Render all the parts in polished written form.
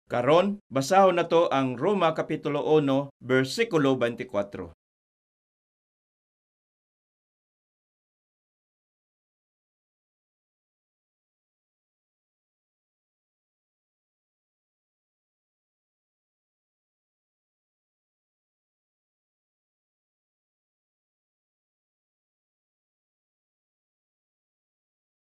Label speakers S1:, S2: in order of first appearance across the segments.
S1: Karon, basahon nato ang Roma Kapitulo 1, bersikulo 24.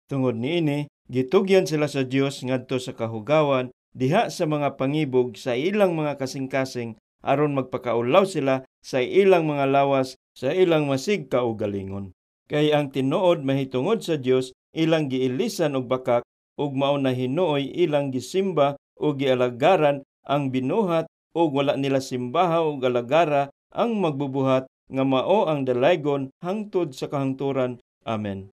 S1: Tungod niini, gitugyan sila sa Dios ngadto sa kahugawan diha sa mga pangibog sa ilang mga kasing-kasing aron magpakaulaw sila sa ilang mga lawas sa ilang masig kaugalingon. Kay ang tinuod mahitungod sa Dios ilang giilisan og bakak ug mao na hinuoy ilang gisimba ug gialagaran ang binuhat ug wala nila simbaha ug alagara ang magbubuhat nga mao ang dalaygon hangtod sa kahangturan. Amen.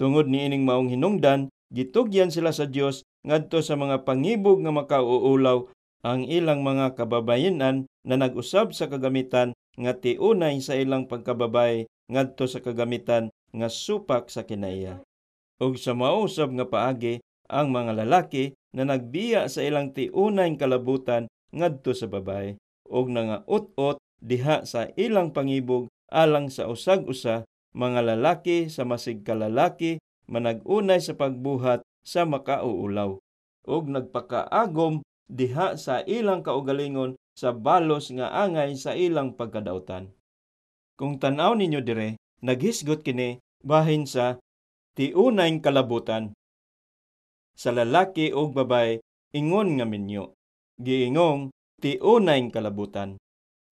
S1: Tungod niining maong hinungdan, gitugyan sila sa Dios ngadto sa mga pangibog nga makauulaw ang ilang mga kababayenan na nag-usab sa kagamitan nga tiunay sa ilang pagkababay ngadto sa kagamitan nga supak sa kinaiya. Ug sa mausab nga paagi, ang mga lalaki na nagbiya sa ilang tiunay kalabutan ngadto sa babae ug nangaut-ot diha sa ilang pangibog alang sa usag-usa mga lalaki sa masig kalalaki manag-unay sa pagbuhat sa makauulaw ug nagpakaagom diha sa ilang kaugalingon sa balos nga angay sa ilang pagkadautan. Kung tan-aw ninyo dire, naghisgot kini bahin sa tiunay kalabutan sa lalaki ug babae ingon nga minyo. Giingong tiunay kalabutan.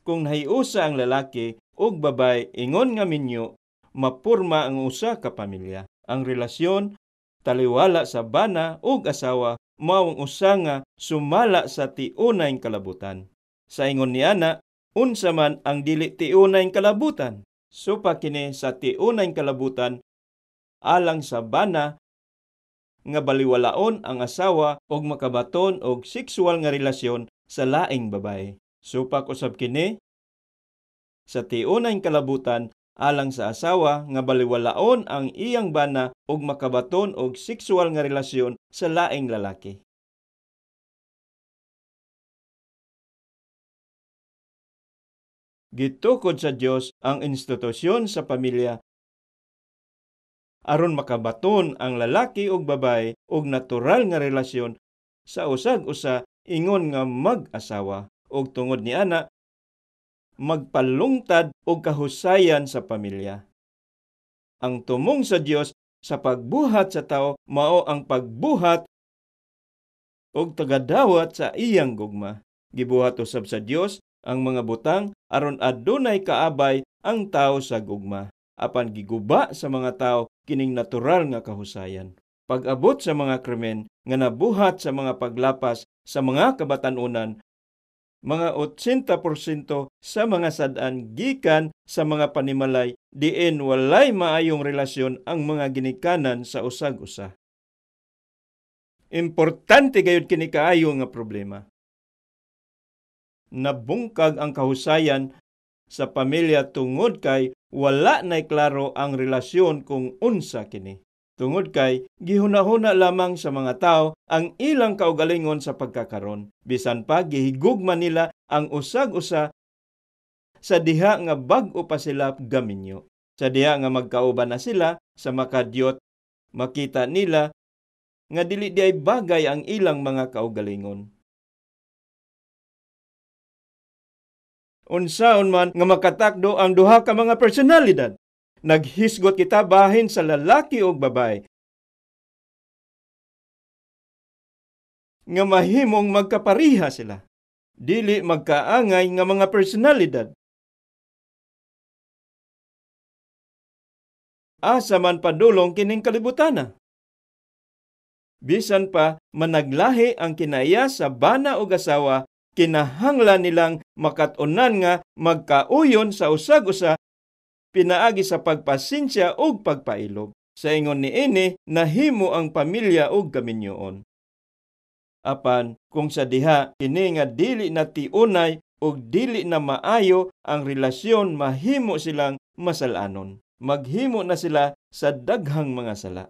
S1: Kung nahiusa ang lalaki ug babae ingon nga minyo, mapurma ang usa ka pamilya. Ang relasyon taliwala sa bana ug asawa mao ang usa nga sumala sa tiunay kalabutan. Sa ingon niana, unsa man ang dili tiunay kalabutan? Supa kini sa tiunay kalabutan alang sa bana nga baliwalaon ang asawa og makabaton og sexual nga relasyon sa laing babae. Supak usab kini sa tiunay kalabutan alang sa asawa nga baliwalaon ang iyang bana og makabaton og sexual nga relasyon sa laing lalaki. Gitukod sa Dios ang institusyon sa pamilya aron makabaton ang lalaki ug babae og natural nga relasyon sa usag-usa ingon nga mag-asawa ug tungod niana magpalungtad og kahusayan sa pamilya. Ang tumong sa Dios sa pagbuhat sa tao mao ang pagbuhat og tagadawat sa iyang gugma. Gibuhat usab sa Dios ang mga butang aron adunay kaabay ang tao sa gugma. Apan giguba sa mga tao kining natural nga kahusayan. Pag-abot sa mga krimen nga nabuhat sa mga paglapas sa mga kabatan-unan, mga 80% sa mga sad-an gikan sa mga panimalay diin walay maayong relasyon ang mga ginikanan sa usag-usa. Importante gayud kini kaayo nga problema. Nabungkag ang kahusayan sa pamilya tungod kay wala nay klaro ang relasyon kung unsa kini. Tungod kay gihunahuna lamang sa mga tao ang ilang kaugalingon sa pagkakaron. Bisan pa gihigugma nila ang usag-usa sa diha nga bag-o pa sila gaminyo. Sa diha nga magkauban na sila sa makadyot, makita nila nga dili diay bagay ang ilang mga kaugalingon. Unsaon man nga makatakdo ang duha ka mga personalidad. Naghisgot kita bahin sa lalaki ug babae nga mahimong magkapariha sila. Dili magkaangay nga mga personalidad. Asa man padulong kining kalibutana. Bisan pa managlahi ang kinaiya sa bana ug asawa, kinahanglan nilang makat-unan nga magkauyon sa usag-usa pinaagi sa pagpasensya ug pagpailob. Sa ingon niini, nahimo ang pamilya ug kaminyoon. Apan kung sa diha kini nga dili na tiunay ug dili na maayo ang relasyon, mahimo silang masalanon. Maghimo na sila sa daghang mga sala.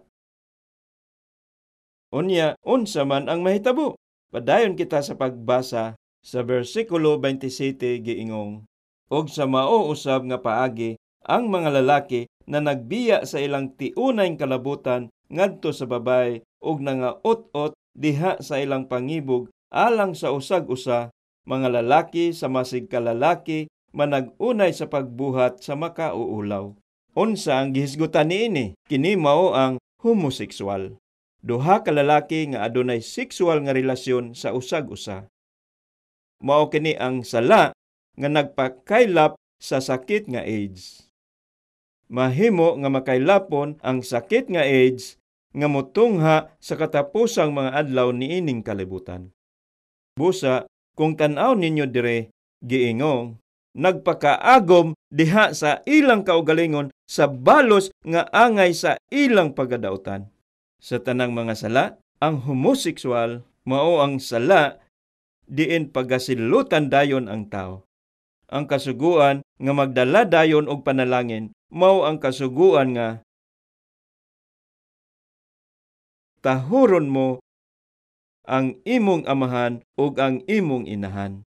S1: Unya, unsa man ang mahitabo? Padayon kita sa pagbasa sa bersikulo 27 giingong, og sa mao usab nga paagi ang mga lalaki na nagbiya sa ilang tiunay kalabutan ngadto sa babaye og nangaot-ot diha sa ilang pangibog alang sa usag-usa, mga lalaki sa masig kalalaki manag-unay sa pagbuhat sa makauulaw. Unsa ang gihisgutan niini? Kini mao ang homosexual. Duha ka lalaki nga adunay sexual nga relasyon sa usag-usa. Mao kini ang sala nga nagpakaylap sa sakit nga AIDS. Mahimo nga makaylapon ang sakit nga AIDS nga motungha sa katapusang mga adlaw niining kalibutan. Busa, kung tan-aw ninyo dire, giingong, nagpakaagom diha sa ilang kaugalingon sa balos nga angay sa ilang pagadautan. Sa tanang mga sala, ang homosexual mao ang sala diin pagasilutan dayon ang tao. Ang kasuguan nga magdala dayon og panalangin mao ang kasuguan nga tahuron mo ang imong amahan ug ang imong inahan.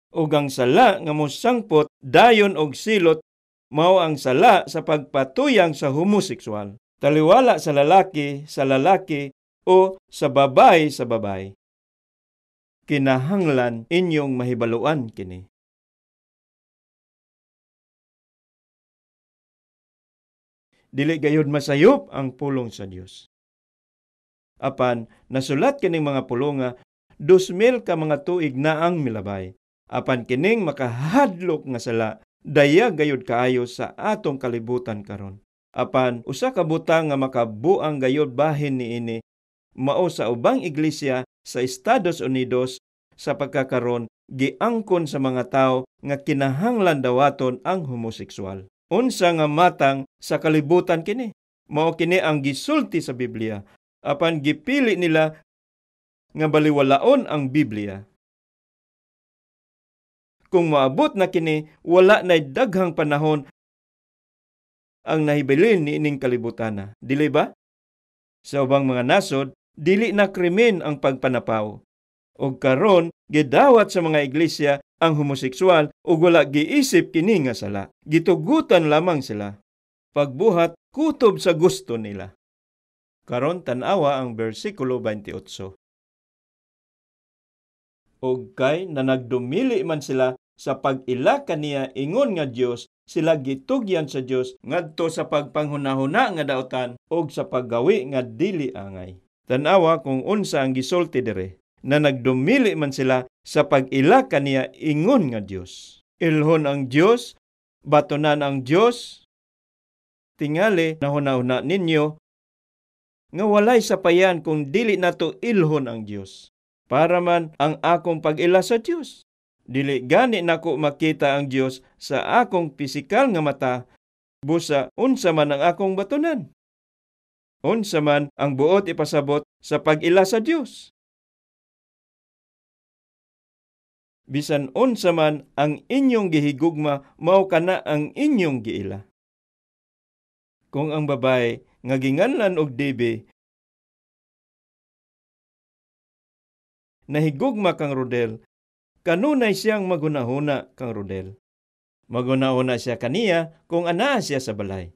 S1: Ug ang sala nga mosangpot dayon og silot mao ang sala sa pagpatuyang sa homosexual. Taliwala sa lalaki o sa babae sa babae. Kinahanglan inyong mahibaluan kini. Dili gayud masayop ang pulong sa Dios. Apan nasulat kining mga pulonga 2,000 ka mga tuig na ang milabay. Apan kining makahadlok nga sala daya gayud kaayo sa atong kalibutan karon. Apan usa ka butang nga makabuang gayud bahin niini mao sa ubang iglesia sa Estados Unidos sa pagkakaron giangkon sa mga tawo nga kinahanglan dawaton ang homosexual. Unsa nga matang sa kalibutan kini? Mao kini ang gisulti sa Biblia. Apan gipili nila nga baliwalaon ang Biblia. Kung moabot na kini, wala na'y daghang panahon ang nahibilin niining kalibutana. Dili ba? Sa ubang mga nasod, dili na krimen ang pagpanapaw. Og karon gidawat sa mga iglesia ang homoseksual ug wala giisip kini nga sala. Gitugutan lamang sila. Pagbuhat kutob sa gusto nila. Karon tan-awa ang bersikulo 28. Og kay na nagdumili man sila sa pag-ila kaniya ingon nga Dios, sila gitugyan sa Dios ngadto sa pagpanghunahuna nga daotan og sa paggawi nga dili angay. Tan-awa kung unsa ang gisulti dire, na nagdumili man sila sa pag-ila kaniya ingon nga Dios. Ilhon ang Dios, batonan ang Dios. Tingali nahuna-huna ninyo nga walay sapayan kung dili nato ilhon ang Dios. Para man ang akong pag-ila sa Dios. Dili gani nako makita ang Dios sa akong pisikal nga mata, busa unsa man ang akong batonan. Unsa man ang buot ipasabot sa pag-ila sa Dios. Bisan unsa man ang inyong gihigugma, mao kana ang inyong giila. Kung ang babae nga ginganlan og Debbie nahigugma kang Rodel, kanunay siyang magunahuna kang Rodel. Magunahuna siya kaniya kung anaa siya sa balay.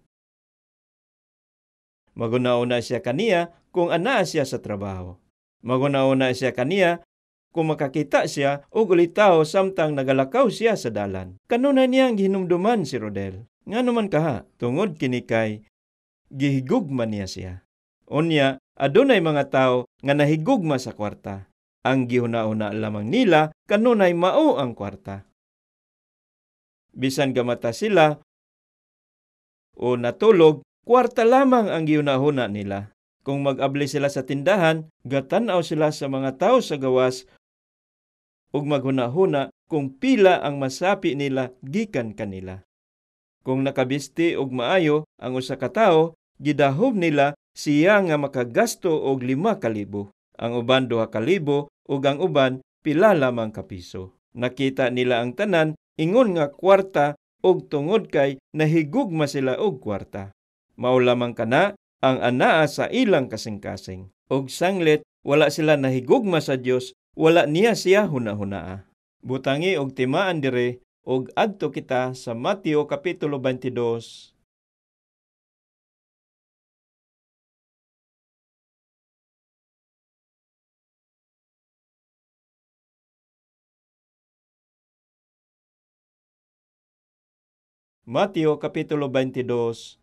S1: Magunahuna siya kaniya kung anaa siya sa trabaho. Magunahuna siya kaniya kung makakita siya og ulitaw samtang nagalakaw siya sa dalan. Kanunay niyang gihinumduman si Rodel. Ngano man kaha, tungod kini kay gihigugma niya siya. Unya, adunay mga tawo nga nahigugma sa kwarta. Ang gihuna-huna lamang nila kanunay mao ang kwarta. Bisan gamata sila o natulog, kwarta lamang ang gihuna-huna nila. Kung mag-abli sila sa tindahan, gatan-aw sila sa mga tao sa gawas ug maghuna-huna kung pila ang masapi nila gikan kanila. Kung nakabisti og maayo ang usa ka tawo, gidahom nila siya nga makagasto og 5,000. Ang uban 2,000 ug ang uban pila lamang ka piso. Nakita nila ang tanan ingon nga kwarta og tungod kay nahigugma sila og kwarta. Mao lamang kana ang anaa sa ilang kasing-kasing. Og sanglit wala sila nahigugma sa Dios Wala niya siya hunahunaa. Butangi og timaan dire og adto kita sa Mateo Kapitulo 22. Mateo Kapitulo 22.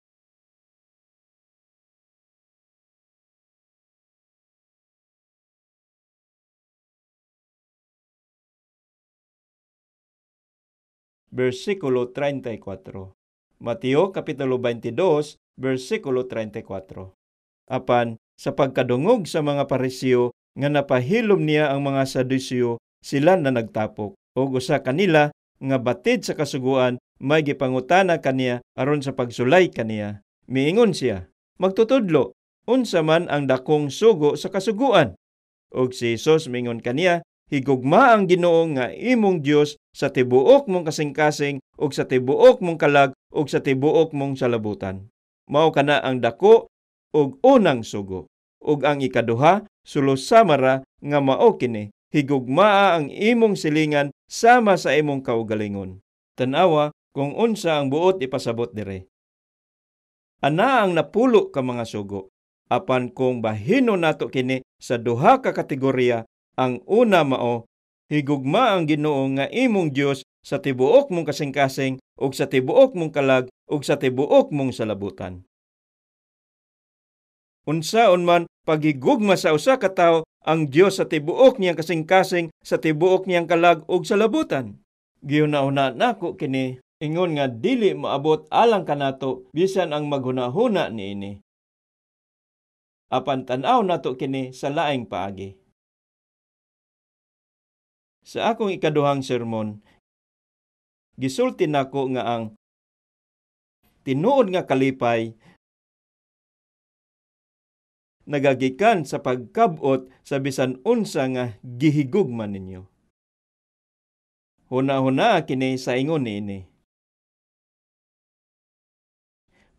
S1: Versikulo 34. Mateo Kapitulo 22, versikulo 34. Apan sa pagkadungog sa mga Pariseo nga napahilom niya ang mga Saduseo, sila na nagtapok. Og usa kanila nga batid sa kasuguan may gipangutana kaniya aron sa pagsulay kaniya. Miingon siya, "Magtutudlo, unsa man ang dakong sugo sa kasuguan?" Og si Jesus miingon kaniya, "Higugma ang Ginoo nga imong Dios sa tibuok mong kasing-kasing ug sa tibuok mong kalag ug sa tibuok mong salabutan." Mao kana ang dako ug unang sugo. Ug ang ikaduha, sulos-sama ra nga mao kini, higugmaa ang imong silingan sama sa imong kaugalingon. Tan-awa kung unsa ang buot ipasabot dire. Ana ang napulo ka mga sugo. Apan kung bahino nato kini sa duha ka kategorya, ang una mao, higugma ang Ginoo nga imong Dios sa tibuok mong kasing-kasing ug sa tibuok mong kalag ug sa tibuok mong salabutan. Unsaon man paghigugma sa usa ka tawo ang Dios sa tibuok niyang kasing-kasing, sa tibuok niyang kalag ug salabutan. Gihuna-huna nako kini ingon nga dili moabot alang kanato bisan ang maghunahuna niini. Apan tan-aw nato kini sa laing paagi. Sa akong ikaduhang sermon, gisulti nako nga ang tinuod nga kalipay nagagikan sa pagkabot sa bisan unsa nga gihigugma ninyo. Huna-huna kini sa ingon niini.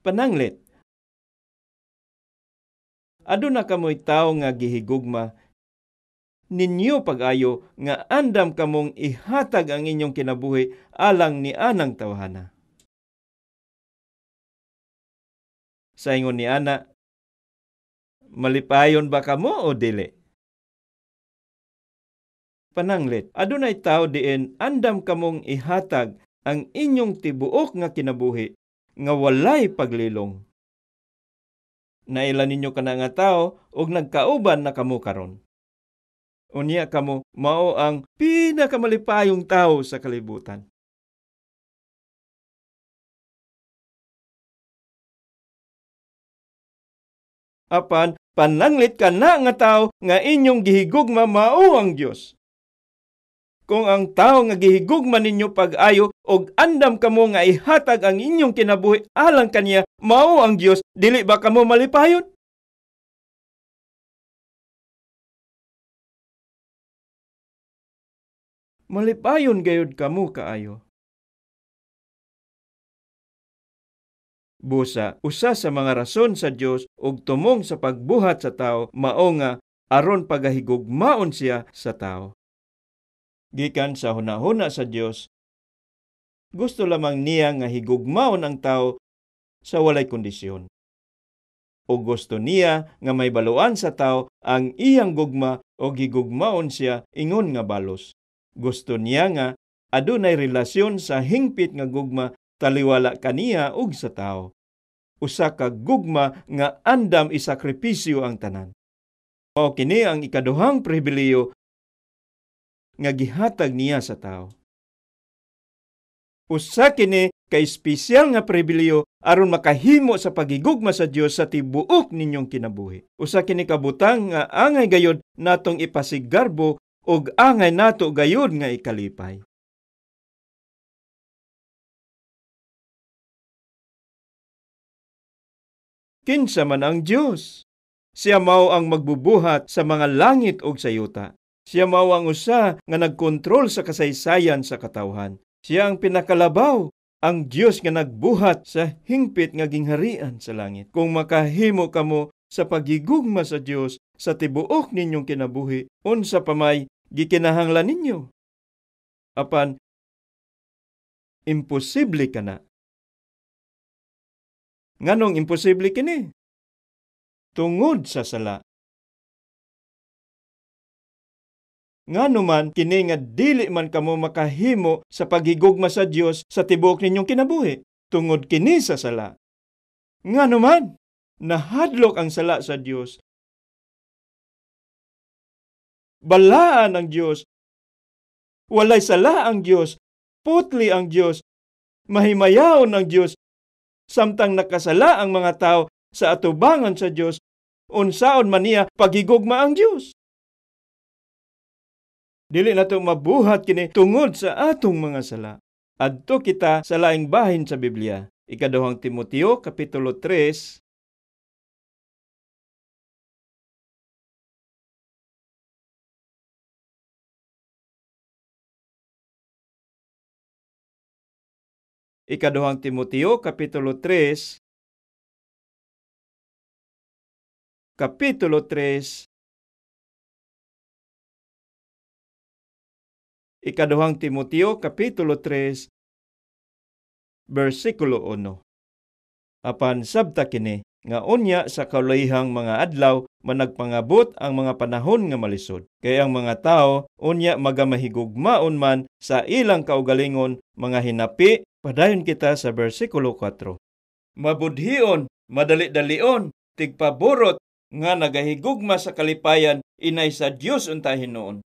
S1: Pananglit, aduna kamoy tawo nga gihigugma ninyo pag-ayo nga andam kamong ihatag ang inyong kinabuhi alang ni anang tawhana. Sa ingon ni ana, malipayon ba kamo o dili? Pananglit, adunay tawo diin andam kamong ihatag ang inyong tibuok nga kinabuhi nga walay paglilong. Naila ninyo kana nga tawo og nagkauban na kamo karon. Unya kamo mao ang pinakamalipayong tawo sa kalibutan. Apan pananglit kana nga tawo nga inyong gihigugma mao ang Dios. Kung ang tawo nga gihigugma ninyo pag-ayo og andam kamo nga ihatag ang inyong kinabuhi alang kaniya mao ang Dios, dili ba kamo malipayon? Malipayon gayud kamo kaayo. Busa, usa sa mga rason sa Dios og tumong sa pagbuhat sa tao mao nga aron pagahigugmaon siya sa tao. Gikan sa hunahuna sa Dios, gusto lamang niya nga higugmaon ang tao sa walay kondisyon. O gusto niya nga may baluan sa tao ang iyang gugma o gigugmaon siya ingon nga balos. Gusto niya nga adunay relasyon sa hingpit nga gugma taliwala kaniya ug sa tao. Usa ka gugma nga andam isakripisyo ang tanan. Mao kini ang ikaduhang pribilehiyo nga gihatag niya sa tao. Usa kini ka espesyal nga pribilehiyo aron makahimo sa paghigugma sa Dios sa tibuok ninyong kinabuhi. Usa kini ka butang nga angay gayud natong ipasigarbo ug angay nato gayud nga ikalipay. Kinsa man ang Dios? Siya mao ang magbubuhat sa mga langit ug sa yuta. Siya mao ang usa nga nagkontrol sa kasaysayan sa katawhan. Siya ang pinakalabaw, ang Dios nga nagbuhat sa hingpit nga gingharian sa langit. Kung makahimo kamo sa paghigugma sa Dios sa tibuok ninyong kinabuhi, unsa pa may gikinahanglan ninyo. Apan imposible kana. Nganong imposible kini? Tungod sa sala. Ngano man kini nga dili man kamo makahimo sa paghigugma sa Dios sa tibuok ninyong kinabuhi, tungod kini sa sala. Ngano man nahadlok ang sala sa Dios. Balaan ang Dios. Walay sala ang Dios. Putli ang Dios. Mahimayaon ang Dios. Samtang nakasala ang mga tao sa atubangan sa Dios, unsaon man niya paghigugma ang Dios? Dili nato mabuhat kini tungod sa atong mga sala. Adto kita sa laing bahin sa Biblia. Ikaduhang Timoteo kapitulo 3 Ikaduhang Timoteo kapitulo 3 kapitulo 3 Ikaduhang Timoteo kapitulo 3 bersikulo 1. Apan sabta kini nga unya sa kaulahihang mga adlaw managpangabot ang mga panahon nga malisod. Kay ang mga tao unya magamahigugmaon man sa ilang kaugalingon mga hinapi. Padayon kita sa bersikulo 4. Mabudhion, madali-dalion, tigpaborot nga nagahigugma sa kalipayan inay sa Dios unta hinuon.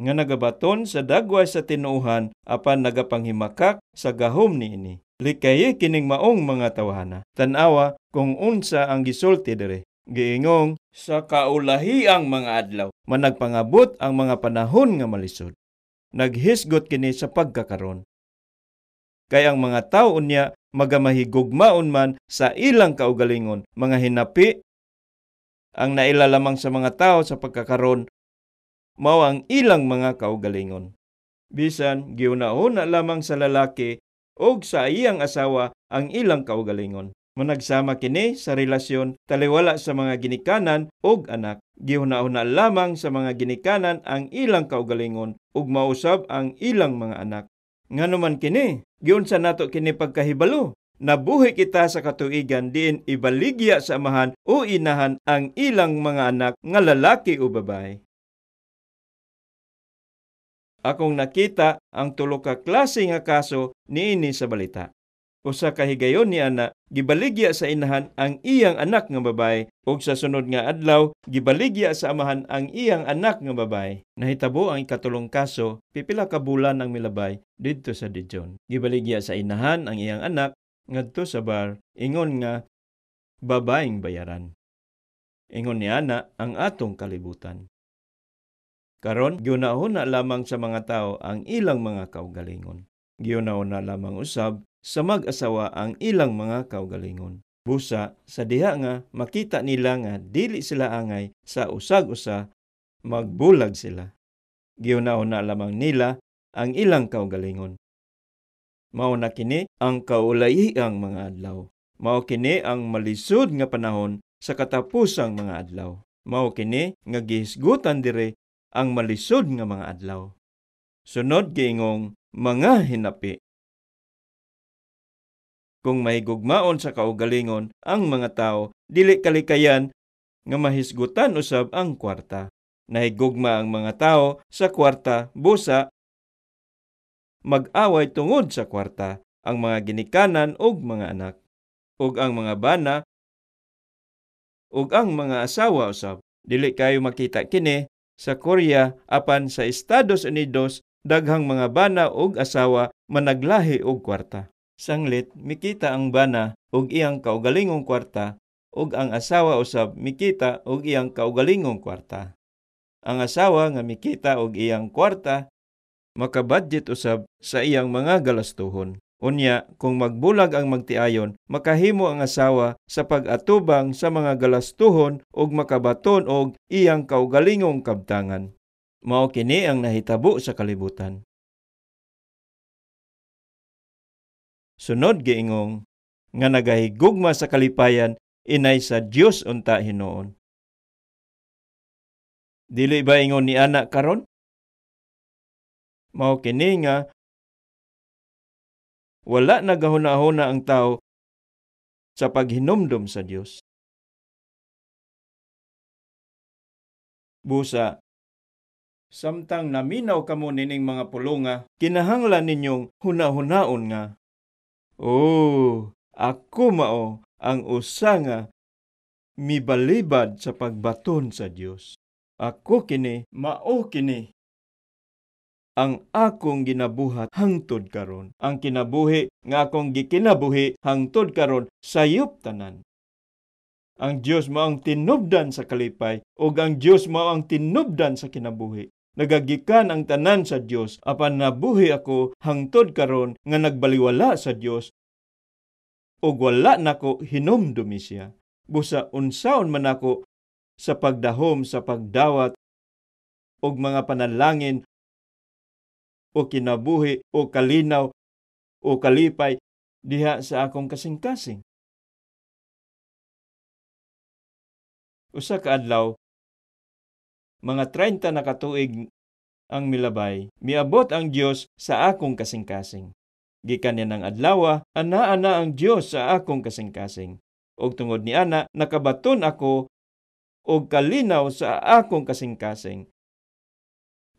S1: Nga nagabaton sa dagway sa tinuohan apan nagapanghimakak sa gahom niini. Likayi kining maong mga tawhana. Tan-awa kung unsa ang gisulti diri. Giingong sa kaulahiang mga adlaw managpangabot ang mga panahon nga malisod. Naghisgot kini sa pagkakaron. Kay ang mga tao unya magamahigugmaon man sa ilang kaugalingon, mga hinapi. Ang naila lamang sa mga tao sa pagkakaron mao ang ilang mga kaugalingon. Bisan giuna-una lamang sa lalaki og sa iyang asawa ang ilang kaugalingon. Managsama kini sa relasyon taliwala sa mga ginikanan og anak. Gihuna-huna lamang sa mga ginikanan ang ilang kaugalingon ug mausab ang ilang mga anak. Ngano man kini, giunsa nato kini pagkahibalo? Nabuhi kita sa katuigan diin ibaligya sa amahan o inahan ang ilang mga anak nga lalaki o babae. Akong nakita ang tulo ka klase nga kaso niini sa balita. Usa ka higayon ni ana gibaligya sa inahan ang iyang anak nga babae ug sa sunod nga adlaw gibaligya sa amahan ang iyang anak nga babae. Nahitabo ang ikatulong kaso pipila ka bulan ang milabay didto sa Dijon. Gibaligya sa inahan ang iyang anak ngadto sa bar ingon nga babaeng bayaran. Ingon ni ana ang atong kalibutan. Karon giunahuna lamang sa mga tao ang ilang mga kaugalingon. Giunahuna lamang usab sa mag-asawa ang ilang mga kaugalingon. Busa sa diha nga makita nila nga dili sila angay sa usag-usa, magbulag sila. Giunahuna lamang nila ang ilang kaugalingon. Mao na kini ang kaulahiang mga adlaw. Mao kini ang malisod nga panahon sa katapusang mga adlaw. Mao kini nga gihisgutan dire ang malisod nga mga adlaw. Sunod giingong mga hinapi. Kung mahigugmaon sa kaugalingon ang mga tao, dili kalikayan nga mahisgutan usab ang kwarta. Nahigugma ang mga tao sa kwarta, busa mag-away tungod sa kwarta ang mga ginikanan ug mga anak, ug ang mga bana ug ang mga asawa usab. Dili kayo makita kini sa Korea apan sa Estados Unidos daghang mga bana ug asawa managlahi og kwarta. Sanglit mikita ang bana og iyang kaugalingong kwarta ug ang asawa usab mikita og iyang kaugalingong kwarta. Ang asawa nga mikita og iyang kwarta makabudget usab sa iyang mga galastuhon. Unya, kung magbulag ang magtiayon, makahimo ang asawa sa pag-atubang sa mga galastuhon ug makabaton og iyang kaugalingong kabtangan. Mao kini ang nahitabo sa kalibutan. Sunod giingong nga nagahigugma sa kalipayan inay sa Dios unta hinuon. Dili ba ingon ni ana karon? Mao kini nga wala nagahuna-huna ang tao sa paghinumdom sa Dios. Busa, samtang naminaw kamo nining mga pulonga, kinahanglan ninyong huna-hunaon nga, oh, ako mao ang usa nga mibalibad sa pagbaton sa Dios. Ako kini, mao kini ang akong ginabuhat hangtod karon. Ang kinabuhi nga akong gikinabuhi hangtod karon sayop tanan. Ang Dios mao ang tinubdan sa kalipay ug ang Dios mao ang tinubdan sa kinabuhi. Nagagikan ang tanan sa Dios apan nabuhi ako hangtod karon nga nagbaliwala sa Dios ug wala nako hinumdumi siya. Busa unsaon man ako sa pagdahom sa pagdawat og mga panalangin o kinabuhi o kalinaw o kalipay diha sa akong kasing-kasing. Usa ka adlaw, mga 30 na katuig ang milabay, miabot ang Dios sa akong kasing-kasing. Gikan niya ng adlawa, ana-ana ang Dios sa akong kasing-kasing. Og tungod ni ana, nakabaton ako og kalinaw sa akong kasing-kasing.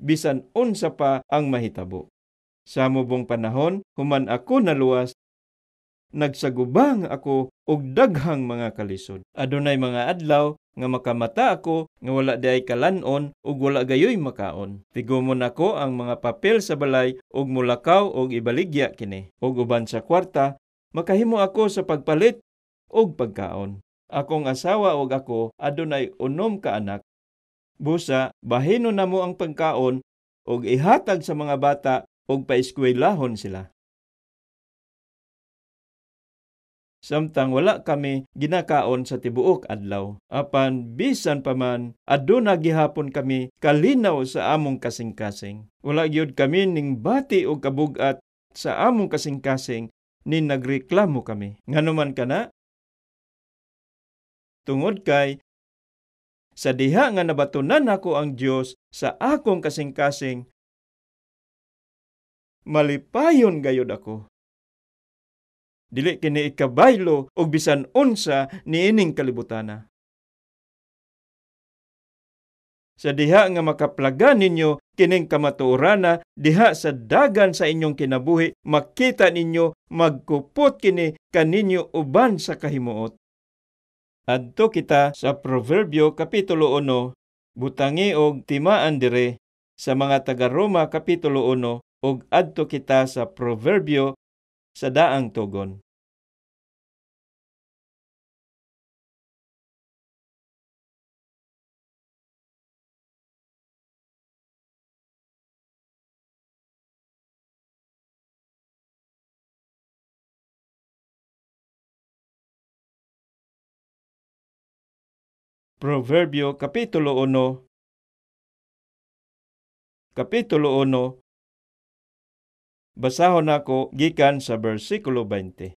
S1: Bisan unsa pa ang mahitabo. Sa mubong panahon, human ako naluwas, nagsagubang ako og daghang mga kalisod. Adunay mga adlaw nga makamata ako nga wala diay kalan-on ug wala gayoy makaon. Tigumon ako ang mga papel sa balay ug mulakaw og ibaligya kini. Ug uban sa kwarta, makahimo ako sa pagpalit og pagkaon. Akong asawa ug ako adunay 6 ka anak. Busa, bahino namo ang pagkaon ug ihatag sa mga bata ug paeskwelahon sila. Samtang wala kami ginakaon sa tibuok adlaw. Apan bisan pa man, aduna gihapon kami kalinaw sa among kasing-kasing. Wala gyud kami ning bati og kabug-at sa among kasing-kasing ni nagreklamo kami. Ngano man kana? Tungod kay sa diha nga nabatunan ako ang Dios sa akong kasing-kasing, malipayon gayud ako. Dili kini ikabaylo og bisan unsa niining kalibutana. Sa diha nga makaplaga ninyo kining kamatuorana diha sa dagan sa inyong kinabuhi, makita ninyo magkupot kini kaninyo uban sa kahimuot. Adto kita sa Proverbio Kapitulo 1, butangi og timaan dire sa mga taga-Roma Kapitulo 1 ug adto kita sa Proverbio sa daang tugon. Proverbio Kapitulo 1, Kapitulo 1, basahon ako gikan sa bersikulo 20.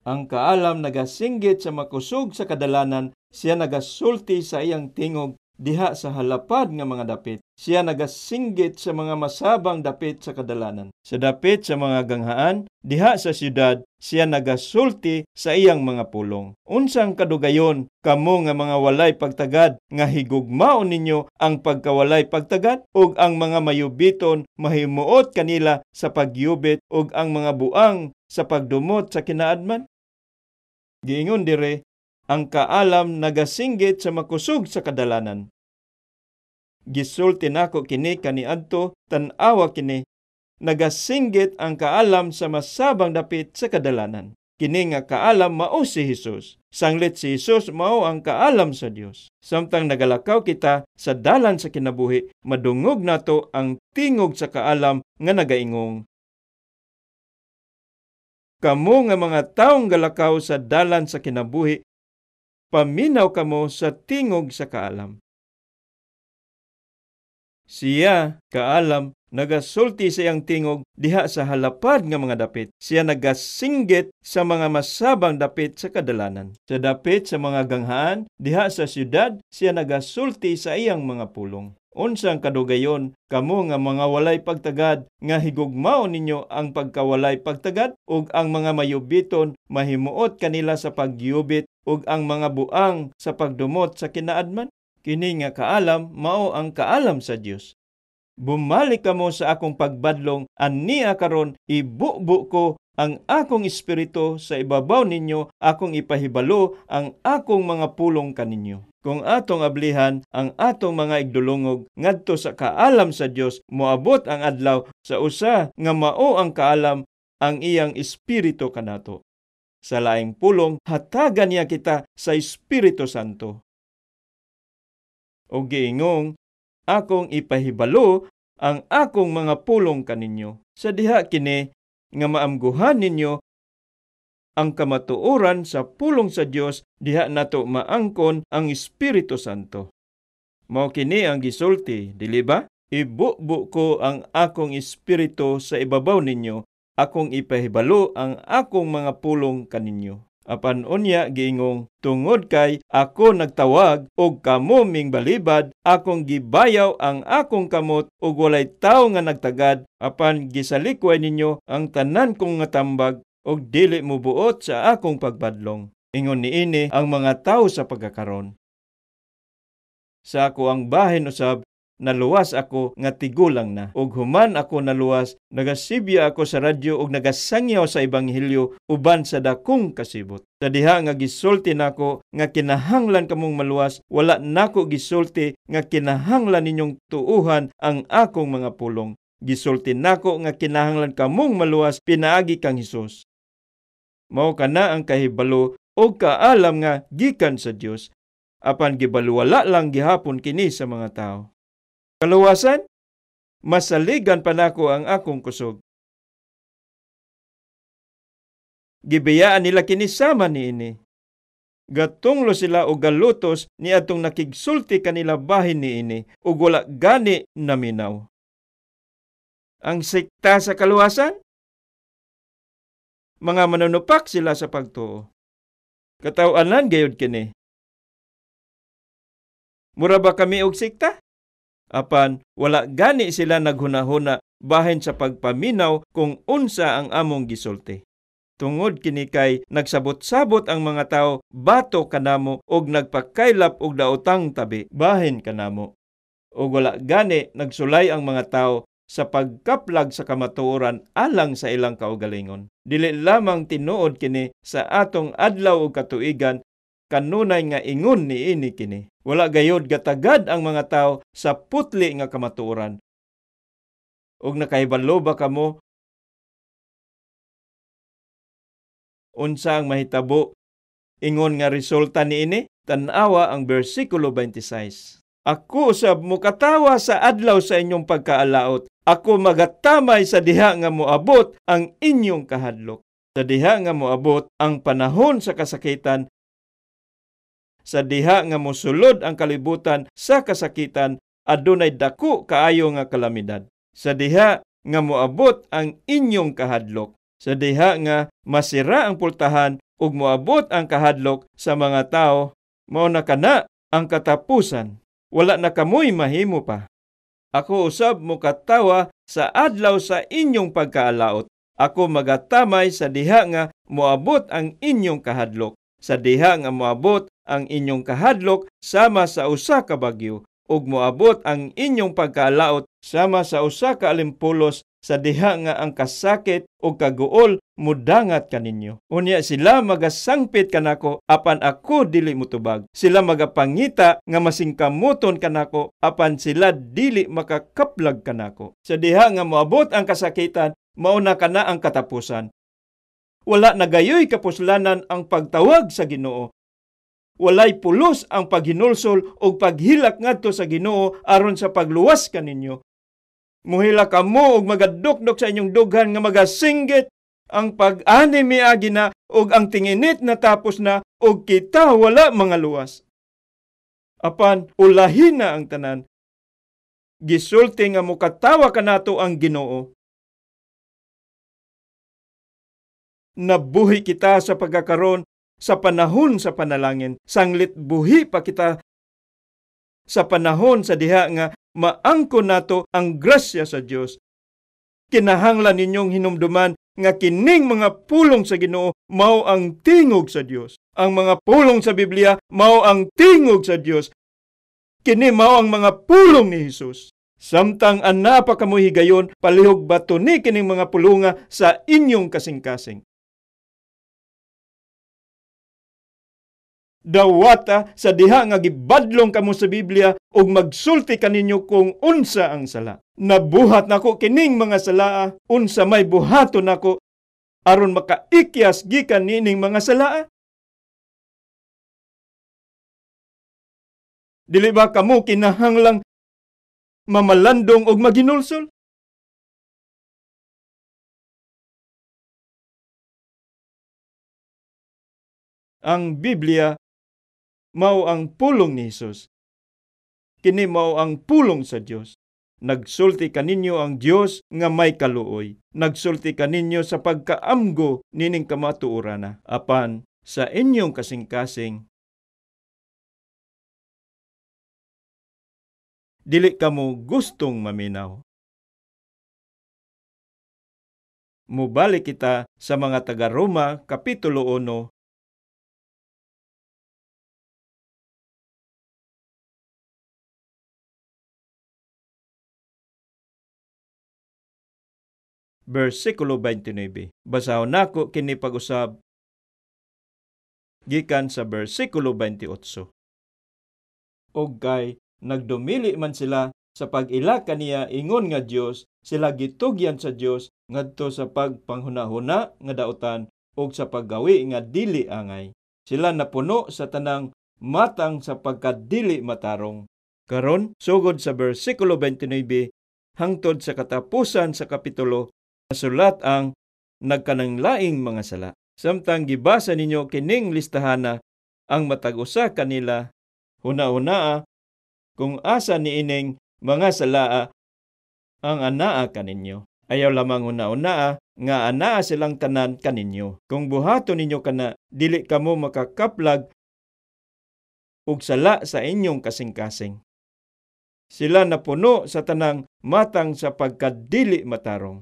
S1: Ang kaalam nagasinggit sa makusog sa kadalanan, siya nagasulti sa iyang tingog diha sa halapad nga mga dapit. Siya nagasinggit sa mga masabang dapit sa kadalanan. Sa dapit sa mga ganghaan, diha sa siyudad, siya nagasulti sa iyang mga pulong. Unsang kadugayon kamo nga mga walay pagtagad, nga higugmaon ninyo ang pagkawalay pagtagad, ug ang mga mayubiton mahimuot kanila sa pagyubit, ug ang mga buang sa pagdumot sa kinaadman? Giingon dire, ang kaalam nagasinggit sa makusog sa kadalanan. Gisulti nako kini kaniadto, tan-awa kini, nagasinggit ang kaalam sa masabang dapit sa kadalanan. Kini nga kaalam mao si Hesus. Sanglit si Hesus mao ang kaalam sa Dios. Samtang nagalakaw kita sa dalan sa kinabuhi, madungog nato ang tingog sa kaalam nga nagaingong, kamo nga mga taong galakaw sa dalan sa kinabuhi, paminaw kamo sa tingog sa kaalam. Siya, kaalam, nagasulti sa iyang tingog diha sa halapad nga mga dapit. Siya nagasinggit sa mga masabang dapit sa kadalanan. Sa dapit sa mga ganghaan, diha sa siyudad, siya nagasulti sa iyang mga pulong. Unsang kadugayon kamo nga mga walay pagtagad nga higugmaon ninyo ang pagkawalay pagtagad, ug ang mga mayubiton mahimuot kanila sa pagyubit, ug ang mga buang sa pagdumot sa kinaadman? Kini nga kaalam mao ang kaalam sa Dios. Bumalik kamo sa akong pagbadlong, ania karon ibubo ko ang akong espiritu sa ibabaw ninyo, akong ipahibalo ang akong mga pulong kaninyo. Kung atong ablihan ang atong mga igdulungog ngadto sa kaalam sa Dios, moabot ang adlaw sa usa nga mao ang kaalam ang iyang espiritu kanato. Sa laing pulong, hatagan niya kita sa Espiritu Santo. O giingong, akong ipahibalo ang akong mga pulong kaninyo. Sa diha kini nga maamguhan ninyo ang kamatuoran sa pulong sa Dios, diha nato maangkon ang Espiritu Santo. Mao kini ang gisulti, dili ba? Ibubo ko ang akong espiritu sa ibabaw ninyo, akong ipahibalo ang akong mga pulong kaninyo. Apan unya giingong, tungod kay ako nagtawag og kamo ming balibad, akong gibayaw ang akong kamot og walay tawo nga nagtagad, apan gisalikway ninyo ang tanan kong nga tambag og dili mobuot sa akong pagbadlong. Ingon niini ang mga tawo sa pagkakaron. Sa ako ang bahin usab, naluwas ako nga tigulang na. Og human ako naluwas, nagasibya ako sa radyo og nagasangyaw sa ebanghelyo uban sa dakong kasibot. Sa diha nga gisulti nako nga kinahanglan kamong maluwas, wala nako gisulti nga kinahanglan ninyong tuuhan ang akong mga pulong. Gisulti nako nga kinahanglan kamong maluwas pinaagi kang Hesus. Mao kana ang kahibalo og kaalam nga gikan sa Dios, apan gibaluwala lang gihapon kini sa mga tawo. Kaluwasan? Masaligan pa nako ang akong kusog. Gibiyaan nila kini sama niini. Gatunglo sila og galutos niadtong nakigsulti kanila bahin niini ug wala gani naminaw. Ang sekta sa kaluwasan? Mga manunupak sila sa pagtuo. Kataw-anan gayud kini. Mura ba kami og sekta? Apan wala gani sila naghunahuna bahin sa pagpaminaw kung unsa ang among gisulti. Tungod kini kay nagsabot-sabot ang mga tawo bato kanamo og nagpakaylap og daotang tabi bahin kanamo. Og wala gani nagsulay ang mga tawo sa pagkaplag sa kamatuoran alang sa ilang kaugalingon. Dili lamang tinuod kini sa atong adlaw ug katuigan, kanunay nga ingon niini kini. Wala gayod gatagad ang mga tawo sa putli nga kamatuoran. Og nakahibalo ba kamo unsa ang mahitabo ingon nga resulta niini? Tan-awa ang bersikulo 26. Ako usab mokatawa sa adlaw sa inyong pagkaalaot. Ako magatamay sa diha nga moabot ang inyong kahadlok. Sa diha nga moabot ang panahon sa kasakitan, sa diha nga mosulod ang kalibutan sa kasakitan, adunay dako kaayo nga kalamidad. Sa diha nga moabot ang inyong kahadlok, sa diha nga masira ang pultahan ug moabot ang kahadlok sa mga tawo, mao na kana ang katapusan. Wala na kamoy mahimo pa. Ako usab mokatawa sa adlaw sa inyong pagkaalaot. Ako magatamay sa diha nga moabot ang inyong kahadlok. Sa diha nga moabot ang inyong kahadlok sama sa usa ka bagyo, ug moabot ang inyong pagkaalaot sama sa usa ka alimpulos, sa diha nga ang kasakit ug kaguol mudangat kaninyo. Unya sila magasangpit kanako, apan ako dili motubag. Sila magapangita nga masingkamoton kanako, apan sila dili makakaplag kanako. Sa diha nga moabot ang kasakitan, mao na kana ang katapusan. Wala na gayoy kapuslanan ang pagtawag sa Ginoo. Walay pulos ang paghinulsol og paghilak ngadto sa Ginoo aron sa pagluwas kaninyo. Muhila kamo og magadukdok sa inyong dughan nga magasinggit, ang pag-ani miagi na og ang tinginit natapos na og kita wala mga luwas. Apan ulahin na ang tanan. Gisulti nga mokatawa kanato ang Ginoo. Nabuhi kita sa pagkakaron sa panahon sa panalangin, sanglit buhi pa kita sa panahon sa diha nga Maangkon nato ang grasya sa Dios. Kinahanglan ninyong hinumduman nga kining mga pulong sa Ginoo mao ang tingog sa Dios. Ang mga pulong sa Biblia mao ang tingog sa Dios. Kini mao ang mga pulong ni Hesus. Samtang ana pa kamo higayon, palihog bato ni kining mga pulunga sa inyong kasing-kasing. Dawata sa diha nga gibadlong kamo sa Biblia ug magsulti kaninyo kung unsa ang sala. Nabuhat nako kining mga salaa, unsa may buhaton nako aron makaikyas gikan niining mga salaa? Dili ba kamo kinahanglang mamalandong og maginulsol? Ang Biblia mao ang pulong ni Hesus. Kini mao ang pulong sa Dios. Nagsulti kaninyo ang Dios nga may kaluoy. Nagsulti kaninyo sa pagkaamgo nining kamatuorana. Apan sa inyong kasing-kasing, dili kamo gustong maminaw. Mubalik kita sa mga taga-Roma, Kapitulo 1, versikulo 29. Basahon nako kini pag-usab gikan sa versikulo 28. Og kay nagdumili man sila sa pag-ila kaniya ingon nga Dios, sila gitugyan sa Dios ngadto sa pagpanghunahuna nga dautan ug sa paggawi nga dili angay. Sila napuno sa tanang matang sa pagkadili matarong. Karon sugod sa versikulo 29 hangtod sa katapusan sa kapitulo, nasulat ang nagkananglaing mga sala. Samtang gibasa ninyo kining listahana, ang matag usa kanila, huna-hunaa kung asa niining mga salaa ang anaa kaninyo. Ayaw lamang huna-hunaa nga anaa silang tanan kaninyo. Kung buhaton ninyo kana, dili kamo makakaplag og sala sa inyong kasing-kasing. Sila napuno sa tanang matang sa pagkadili matarong.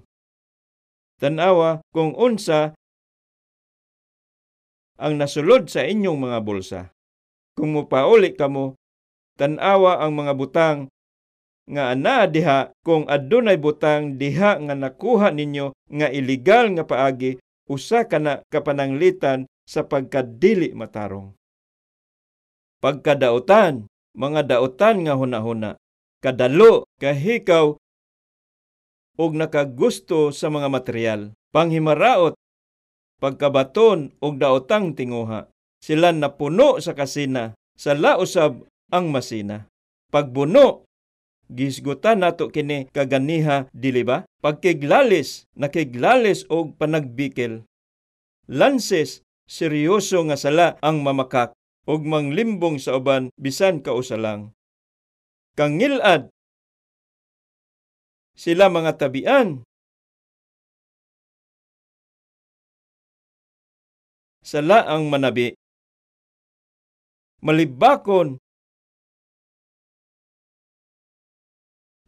S1: Tanawa kung unsa ang nasulod sa inyong mga bulsa. Kung mupauli kamo, tanawa ang mga butang nga anaa diha kung adunay butang diha nga nakuha ninyo nga illegal nga paagi, usa kana kapananglitan sa pagkadili matarong. Pagkadautan, mga dautan nga hunahuna, kadalo, kahikaw, og nakagusto sa mga material, panghimaraot, pagkabaton og daotang tinguha. Sila napuno sa kasina, sa lausab ang masina. Pagbuno, gisgutan nato kini kaganiha, dili ba? Pagkiglalis, nakiglalis og panagbikil. Lanses, seryoso nga sala ang mamakak og manglimbong sa uban bisan kausa lang. Kangilad, sila mga tabian. Sala ang manabi. Malibakon,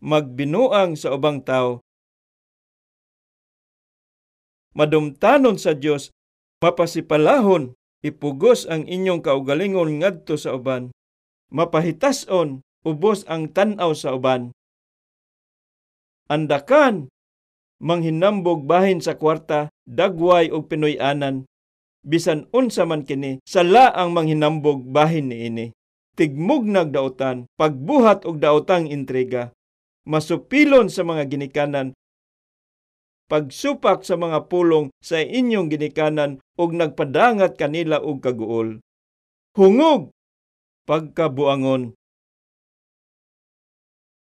S1: magbinuang sa ubang tao, madumtanon sa Dios, mapasipalahon, ipugos ang inyong kaugalingon ngadto sa uban, mapahitason, ubos ang tan-aw sa uban. Andakan, manghinambog bahin sa kwarta, dagway og Pinoy-anan, bisan unsa man kini, sala ang manghinambog bahin niini. Tigmugnag dautan, pagbuhat og daotang intriga, masupilon sa mga ginikanan, pagsupak sa mga pulong sa inyong ginikanan og nagpadangat kanila og kaguol. Hungog, pagkabuangon,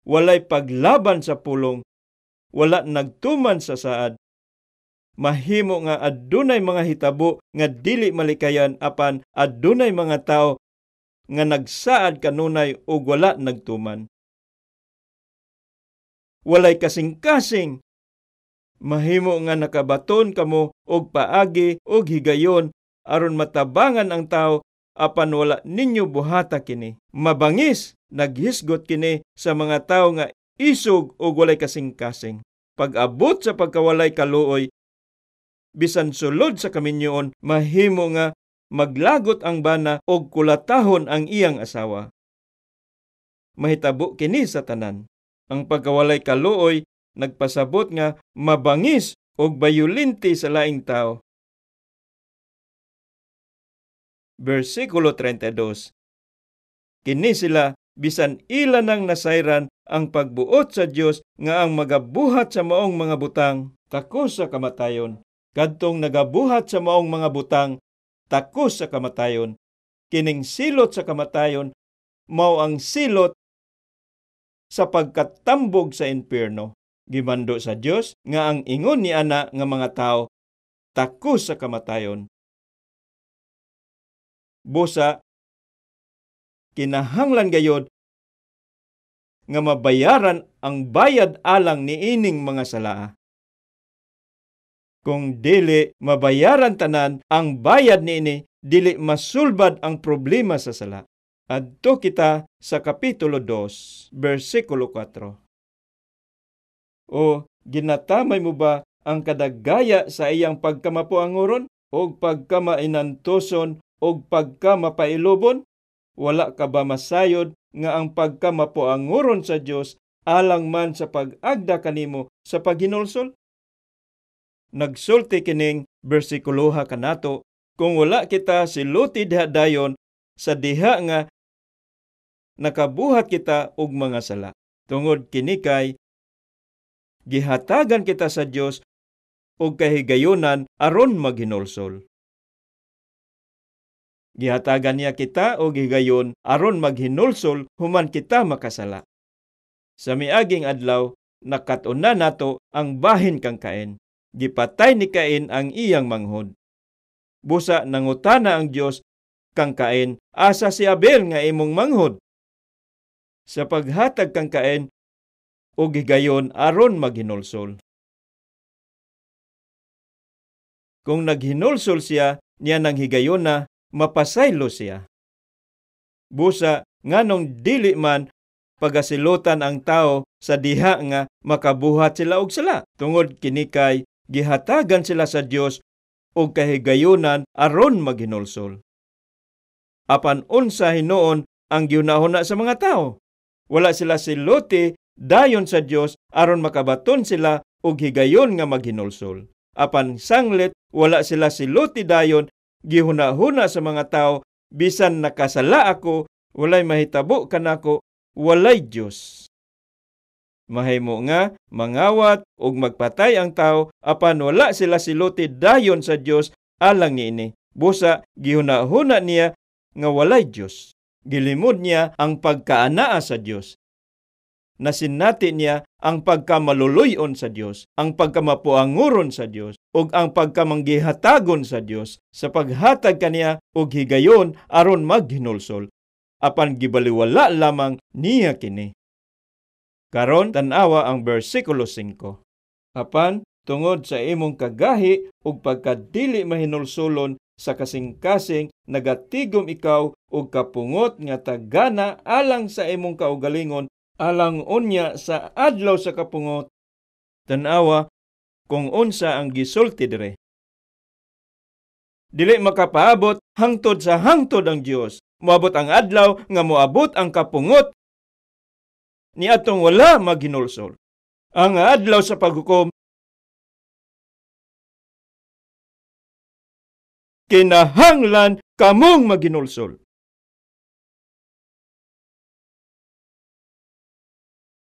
S1: walay paglaban sa pulong, wala nagtuman sa saad. Mahimo nga adunay mga hitabo nga dili malikayan apan adunay mga tawo nga nagsaad kanunay og wala nagtuman. Walay kasing-kasing. Mahimo nga nakabaton kamo og paagi og higayon aron matabangan ang tawo apan wala ninyo buhata kini. Mabangis, naghisgot kini sa mga tawo nga isog og walay kasing-kasing. Pag-abot sa pagkawalay kaluoy, bisan sulod sa kaminyoon, mahimo nga maglagot ang bana og kulatahon ang iyang asawa. Mahitabo kini sa tanan. Ang pagkawalay kaluoy nagpasabot nga mabangis og bayolente sa laing tao. Versikulo 32. Kini sila bisan ila nang nasayran ang pagbuot sa Dios nga ang magabuhat sa maong mga butang takos sa kamatayon. Kadtong nagabuhat sa maong mga butang takos sa kamatayon. Kining silot sa kamatayon mao ang silot sa pagkatambog sa impierno. Gimando sa Dios nga ang ingon ni ana nga mga tao takos sa kamatayon. Busa kinahanglan gayod nga mabayaran ang bayad alang niining mga salaa. Kung dili mabayaran tanan ang bayad niini, dili masulbad ang problema sa sala. Adto kita sa Kapitulo 2, versikulo 4. O ginatamay mo ba ang kadagaya sa iyang pagkamapuanguron o pagkamainantoson o pagkamapailobon? Wala ka ba masayod nga ang pagkamapuanguron sa Dios alang man sa pag-agda kanimo sa paghinulsol? Nagsulti kining bersikuloha kanato, kung wala kita siluti diha dayon sa diha nga nakabuhat kita og mga sala. Tungod kini kay gihatagan kita sa Dios og kahigayonan aron maghinulsol. Gihatagan niya kita og higayon aron maghinulsol human kita makasala. Sa miaging adlaw, nakat-unan nato ang bahin kang Cain. Gipatay ni Cain ang iyang manghod. Busa nangutana ang Dios kang Cain, asa si Abel nga imong manghod? Sa paghatag kang Cain og higayon aron maghinulsol. Kung naghinulsol siya niya nang higayon na mapasaylo siya. Busa nganong dili man pagasilutan ang tao sa diha nga makabuhat sila og sala. Tungod kini kay gihatagan sila sa Dios og kahigayonan aron maghinulsol. Apan unsa hinuon ang gihunahuna sa mga tao? Wala sila siluti dayon sa Dios aron makabaton sila og higayon nga maghinulsol. Apan sanglit wala sila siluti dayon, gihuna-huna sa mga tao, bisan nakasala ako, walay mahitabo kanako, walay Dios. Mahimo nga mangawat og magpatay ang tao apan wala sila siluti dayon sa Dios alang niini. Busa gihuna-huna niya nga walay Dios. Gilimod niya ang pagkaanaa sa Dios. Nasinati niya ang pagkamaluluyon sa Dios, ang pagkamapuanguron sa Dios, ug ang pagkamanggihatagon sa Dios sa paghatag kaniya og higayon aron maghinulsol. Apan gibaliwala lamang niya kini. Karon tan-awa ang bersikulo 5. Apan tungod sa imong kagahi ug pagkadili mahinulsolon sa kasing-kasing, nagatigom ikaw og kapungot nga tagana alang sa imong kaugalingon, alang unya sa adlaw sa kapungot. Tan-awa kung unsa ang gisulti dire. Dili makapaabot hangtod sa hangtod ang Dios. Moabot ang adlaw nga moabot ang kapungot niadtong wala maghinulsol. Ang adlaw sa paghukom kinahanglan kamong maghinulsol.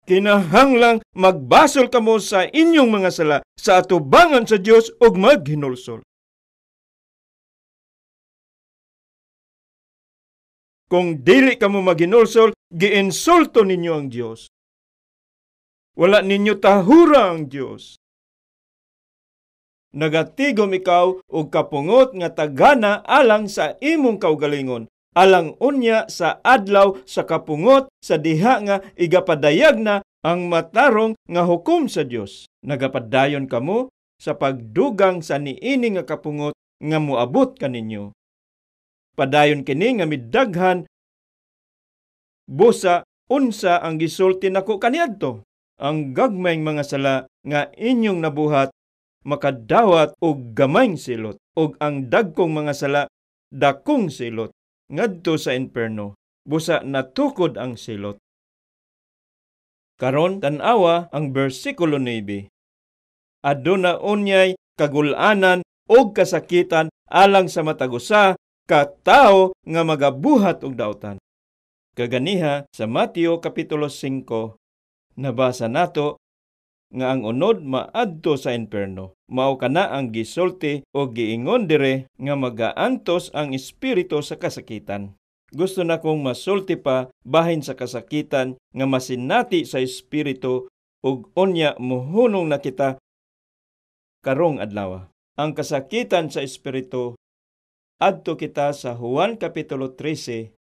S1: Kinahanglang magbasol kamo sa inyong mga sala sa atubangan sa Dios ug maghinulsol. Kung dili kamo maghinulsol, giinsulto ninyo ang Dios. Wala ninyo tahura ang Dios. Nagatigom ikaw og kapungot nga tagana alang sa imong kaugalingon, alang unya sa adlaw sa kapungot sa diha nga igapadayag na ang matarong nga hukom sa Dios. Nagapadayon kamo sa pagdugang sa niini nga kapungot nga moabot kaninyo. Padayon kini nga midaghan busa unsa ang gisulti nako kaniadto. Ang gagmayng mga sala nga inyong nabuhat makadawat og gamayng silot, ug ang dagkong mga sala dakong silot ngadto sa imperno. Busa natukod ang silot. Karon tan-awa ang bersikulo 9. Aduna unyay kagulanan og kasakitan alang sa matag usa ka tawo nga magabuhat og dautan. Kaganiha sa Mateo kapitulo 5 nabasa nato nga ang unod maadto sa imperno. Mao kana ang gisulti o giingon dire nga magaantos ang espiritu sa kasakitan. Gusto na kong masulti pa bahin sa kasakitan nga masinati sa espiritu ug unya mohunong na kita karong adlaw. Ang kasakitan sa espiritu adto kita sa Juan kapitulo 13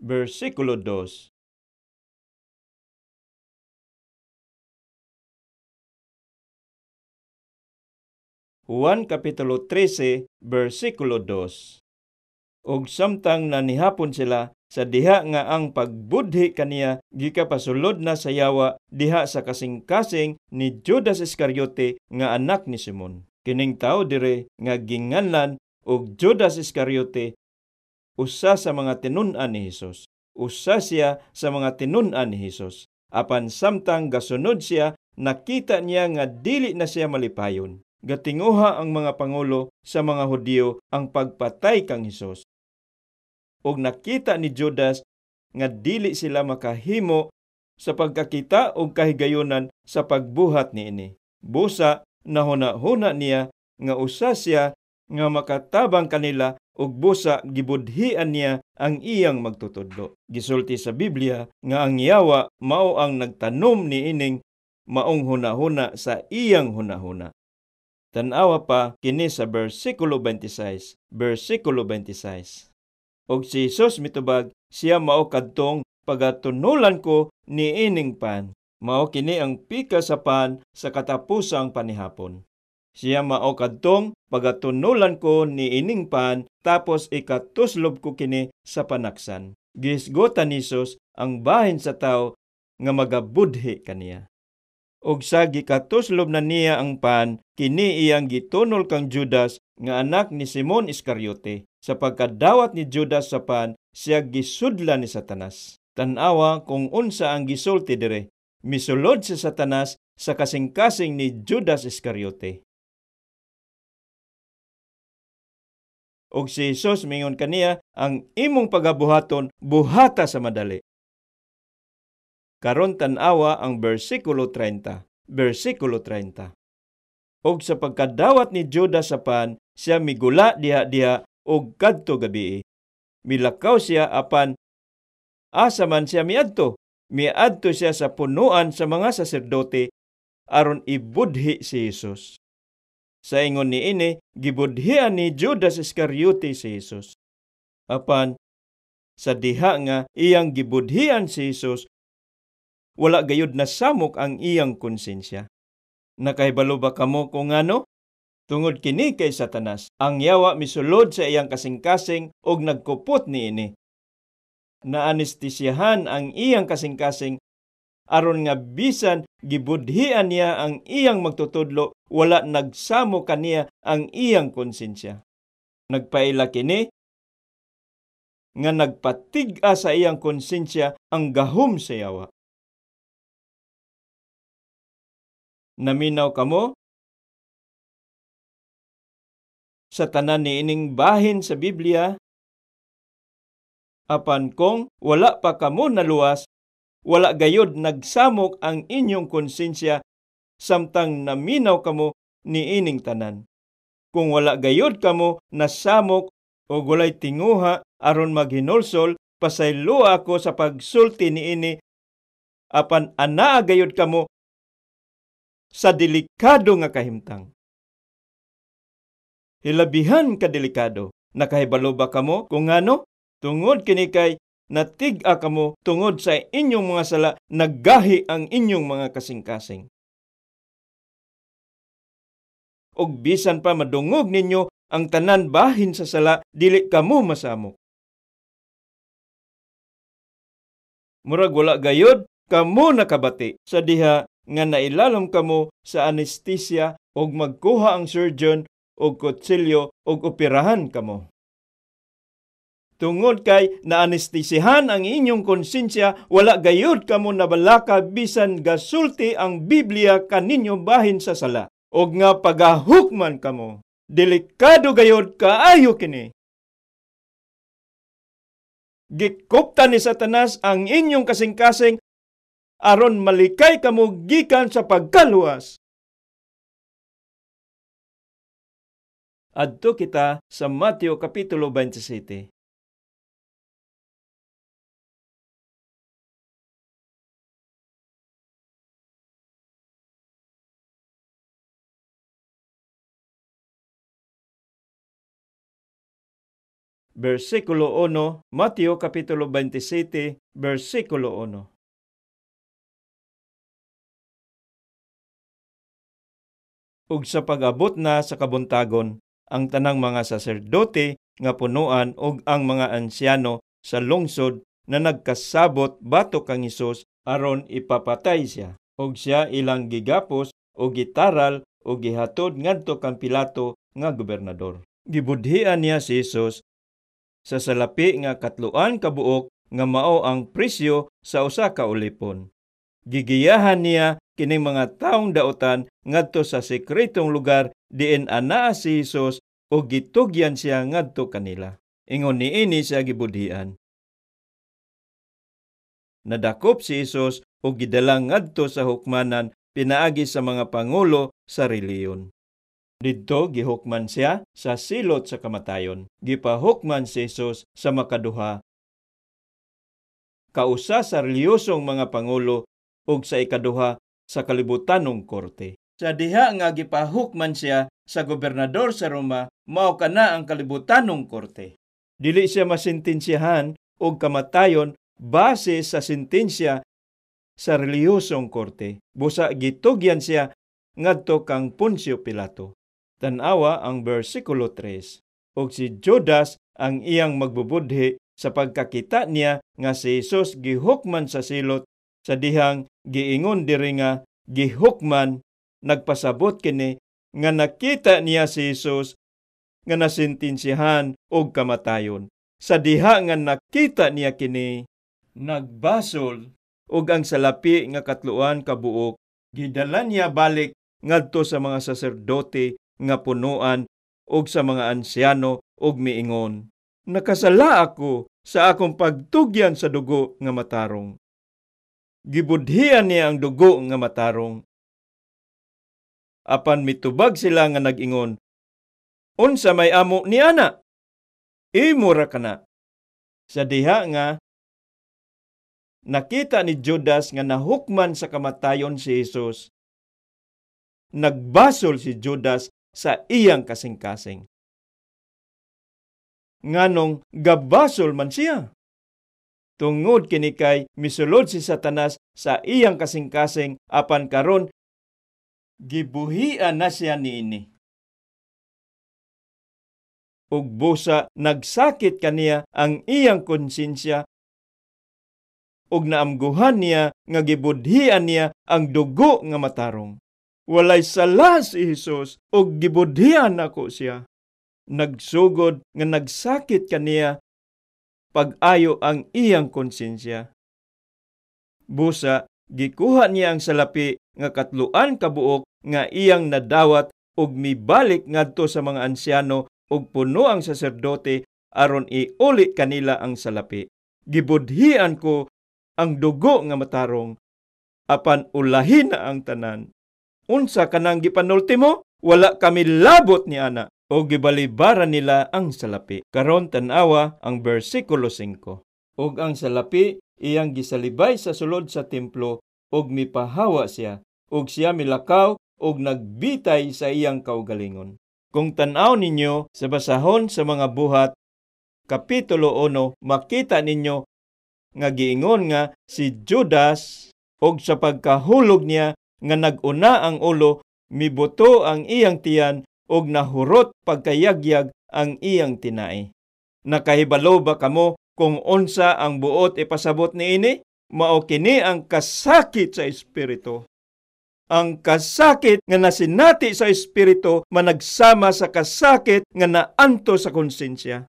S1: versikulo 2. Juan kapitulo 13 versikulo 2. Og samtang nanihapon sila sa diha nga ang pagbudhi kaniya gikapasulod na sa yawa diha sa kasing-kasing ni Judas Iscariote nga anak ni Simon. Kining tawo dire nga ginganlan og Judas Iscariote, usa sa mga tinun-an ni Hesus. Usa siya sa mga tinun-an ni Hesus. Apan samtang gasunod siya, nakita niya nga dili na siya malipayon. Gatinguha ang mga pangulo sa mga Hudiyo ang pagpatay kang Hesus. Og nakita ni Judas nga dili sila makahimo sa pagkakita og kahigayonan sa pagbuhat niini. Busa nahuna-huna niya nga usa siya nga makatabang kanila ug busa gibudhian niya ang iyang magtutudlo. Gisulti sa Biblia nga ang yawa mao ang nagtanom niining maong hunahuna sa iyang hunahuna. Tan-awa pa kini sa bersikulo 26, bersikulo 26. Og si Jesus mitubag, siya mao kadtong pagatunulan ko niining pan. Mao kini ang pika sa pan sa katapusang panihapon. Siya mao kadtong pagatunulan ko niining pan, tapos ikatuslob ko kini sa panaksan. Gihisgotan ni Jesus ang bahin sa tao nga magabudhi kaniya. Og sa gikatuslob na niya ang pan, kini iyang gitunol kang Judas nga anak ni Simon Iscariote. Sa pagkadawat ni Judas sa pan, siya gisudla ni Satanas. Tan-awa kung unsa ang gisulti dire. Misulod si Satanas sa kasing-kasing ni Judas Iscariote. Og si Jesus mingon kaniya, ang imong pagabuhaton buhata sa madali. Karon tan-awa ang bersikulo 30. Bersikulo 30. Og sa pagkadawat ni Judas sa pan, siya migula diha-diha og kadto gabii. Milakaw siya apan asa man siya miadto. Miadto siya sa punuan sa mga saserdote aron ibudhi si Jesus. Sa ingon niini, gibudhian ni Judas Iscariote si Jesus. Apan sa diha nga iyang gibudhian si Jesus, wala gayud nasamok ang iyang konsensya. Nakahibalo ba kamo kung ano? Tungod kini kay Satanas, ang yawa misulod sa iyang kasing-kasing og nagkupot niini. Naanestesyahan ang iyang kasing-kasing aron nga bisan gibudhian niya ang iyang magtutudlo, wala nagsamo kaniya ang iyang konsensya. Nagpaila kini nga nagpatig-a sa iyang konsensya ang gahom sa yawa. Naminaw kamo sa tanan niining bahin sa Biblia, apan kung wala pa kamo naluwas, wala gayod nagsamok ang inyong konsensya samtang naminaw kamo niining tanan. Kung wala gayod kamo nasamok o walay tinguha aron maghinulsol, pasayloa ako sa pagsulti niini, apan anaa gayod kamo sa delikado nga kahimtang. Hilabihan ka delikado. Nakahibalo ba kamo kung ano? Tungod kini kay natig-a kamo tungod sa inyong mga sala, naggahi ang inyong mga kasing-kasing. Og bisan pa madungog ninyo ang tanan bahin sa sala, dili kamo masamok. Murag wala gayod kamo nakabati sa diha nga nailalom kamo sa anesthesia og magkuha ang surgeon og kutsilyo og operahan kamo. Tungod kay naanestesihan ang inyong konsensya, wala gayud kamo nabalaka bisan gasulti ang Biblia kaninyo bahin sa sala. Og nga pagahukman kamo, delikado gayud kaayo kini. Gikupta ni Satanas ang inyong kasing-kasing aron malikay kamo gikan sa pagkaluwas. Adto kita sa Mateo Kapitulo 27. Versikulo 1, Mateo Kapitulo 27, versikulo 1. Ug sa pag-abot na sa kabuntagon, ang tanang mga saserdote nga punuan ug ang mga ansyano sa lungsod na nagkasabot batok kang Hesus aron ipapatay siya. Og siya ilang gigapos o gitaral o gihatod ngadto kang Pilato nga gobernador. Gibudhian niya si Hesus sa salapi nga 3 ka buok nga mao ang presyo sa usa ka ulipon. Gigiyahan niya kining mga taong daotan ngadto sa sekretong lugar diin anaa si Hesus o gitugyan siya ngadto kanila. Ingon niini siya gibudhian. Nadakop si Hesus o gidala ngadto sa hukmanan pinaagi sa mga pangulo sa reliyon. Didto gihukman siya sa silot sa kamatayon. Gipahukman si Hesus sa makaduha, kausa sa reliyosong mga pangulo ug sa ikaduha sa kalibutanong korte. Sa diha nga gipahukman siya sa gobernador sa Roma, mao kana ang kalibutanong korte. Dili siya masentensyahan og kamatayon base sa sentensya sa reliyosong korte. Busa gitugyan siya ngadto kang Poncio Pilato. Tan-awa ang bersikulo 3. Og si Judas ang iyang magbubudhi sa pagkakita niya nga si Hesus gihukman sa silot sa dihang giingon diri nga gihukman, nagpasabot kini nga nakita niya si Hesus nga nasentensiyahan og kamatayon. Sa diha nga nakita niya kini, nagbasol og ang salapi nga 3 ka buok gidala niya balik ngadto sa mga saserdote nga punuan og sa mga ansyano og miingon, nakasala ako sa akong pagtugyan sa dugo nga matarong. Gibudhian niya ang dugo nga matarong. Apan mitubag sila nga nag-ingon, unsa may amo ni ana? Imo ra kana. Sa diha nga nakita ni Judas nga nahukman sa kamatayon si Hesus, nagbasol si Judas sa iyang kasing-kasing. Nganong gabasol man siya? Tungod kini kay misulod si Satanas sa iyang kasing-kasing, apan karon gibuhian na siya niini. Ug busa nagsakit kaniya ang iyang konsensya ug naamguhan niya nga gibudhian niya ang dugo nga matarong. Walay sala si Hesus ug gibudhian nako siya. Nagsugod nga nagsakit kaniya pag-ayo ang iyang konsensya. Busa gikuha niya ang salapi nga 3 ka buok nga iyang nadawat ug mibalik ngadto sa mga ansyano ug puno ang saserdote aron iuli kanila ang salapi. Gibudhian ko ang dugo nga matarong, apan ulahin na ang tanan. Unsa kanang gipanulti mo? Wala kami labot ni ana. O gibalibaran nila ang salapi. Karon tan-awa ang bersikulo 5. Og ang salapi iyang gisalibay sa sulod sa templo og mipahawa siya, og siya milakaw og nagbitay sa iyang kaugalingon. Kung tan-aw ninyo sa basahon sa mga buhat, Kapitulo 1, makita ninyo nga giingon nga si Judas og sa pagkahulog niya nga nag-una ang ulo, mibuto ang iyang tiyan og nahurot pagkayagyag ang iyang tinai. Nakahibalo ba kamo kung unsa ang buot ipasabot niini? Mao kini ang kasakit sa espiritu. Ang kasakit nga nasinati sa espiritu managsama sa kasakit nga naanto sa konsensya.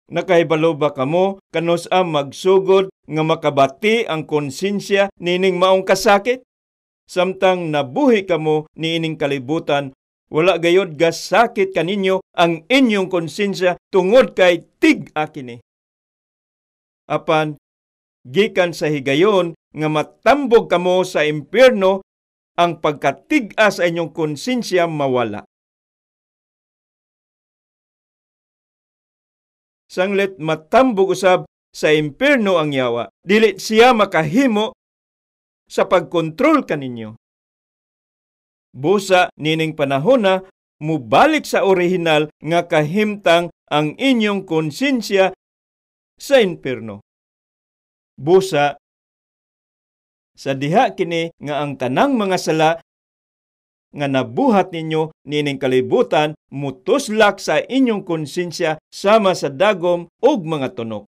S1: Nakahibalo ba kamo kanus-a magsugod nga makabati ang konsensya niining maong kasakit? Samtang nabuhi kamo niining kalibutan, wala gayod gasakit kaninyo ang inyong konsensya tungod kay tig-a kini. Apan gikan sa higayon nga matambog kamo sa impyerno, ang pagkatig-a sa inyong konsensya mawala. Sanglit matambog usab sa impyerno ang yawa, dili siya makahimo sa pagkontrol kaninyo. Busa nining panahona mubalik sa orihinal nga kahimtang ang inyong konsensya sa impyerno. Busa sa diha kini nga ang tanang mga sala nga nabuhat ninyo nining kalibutan mutuslak sa inyong konsensya sama sa dagom ug mga tunok.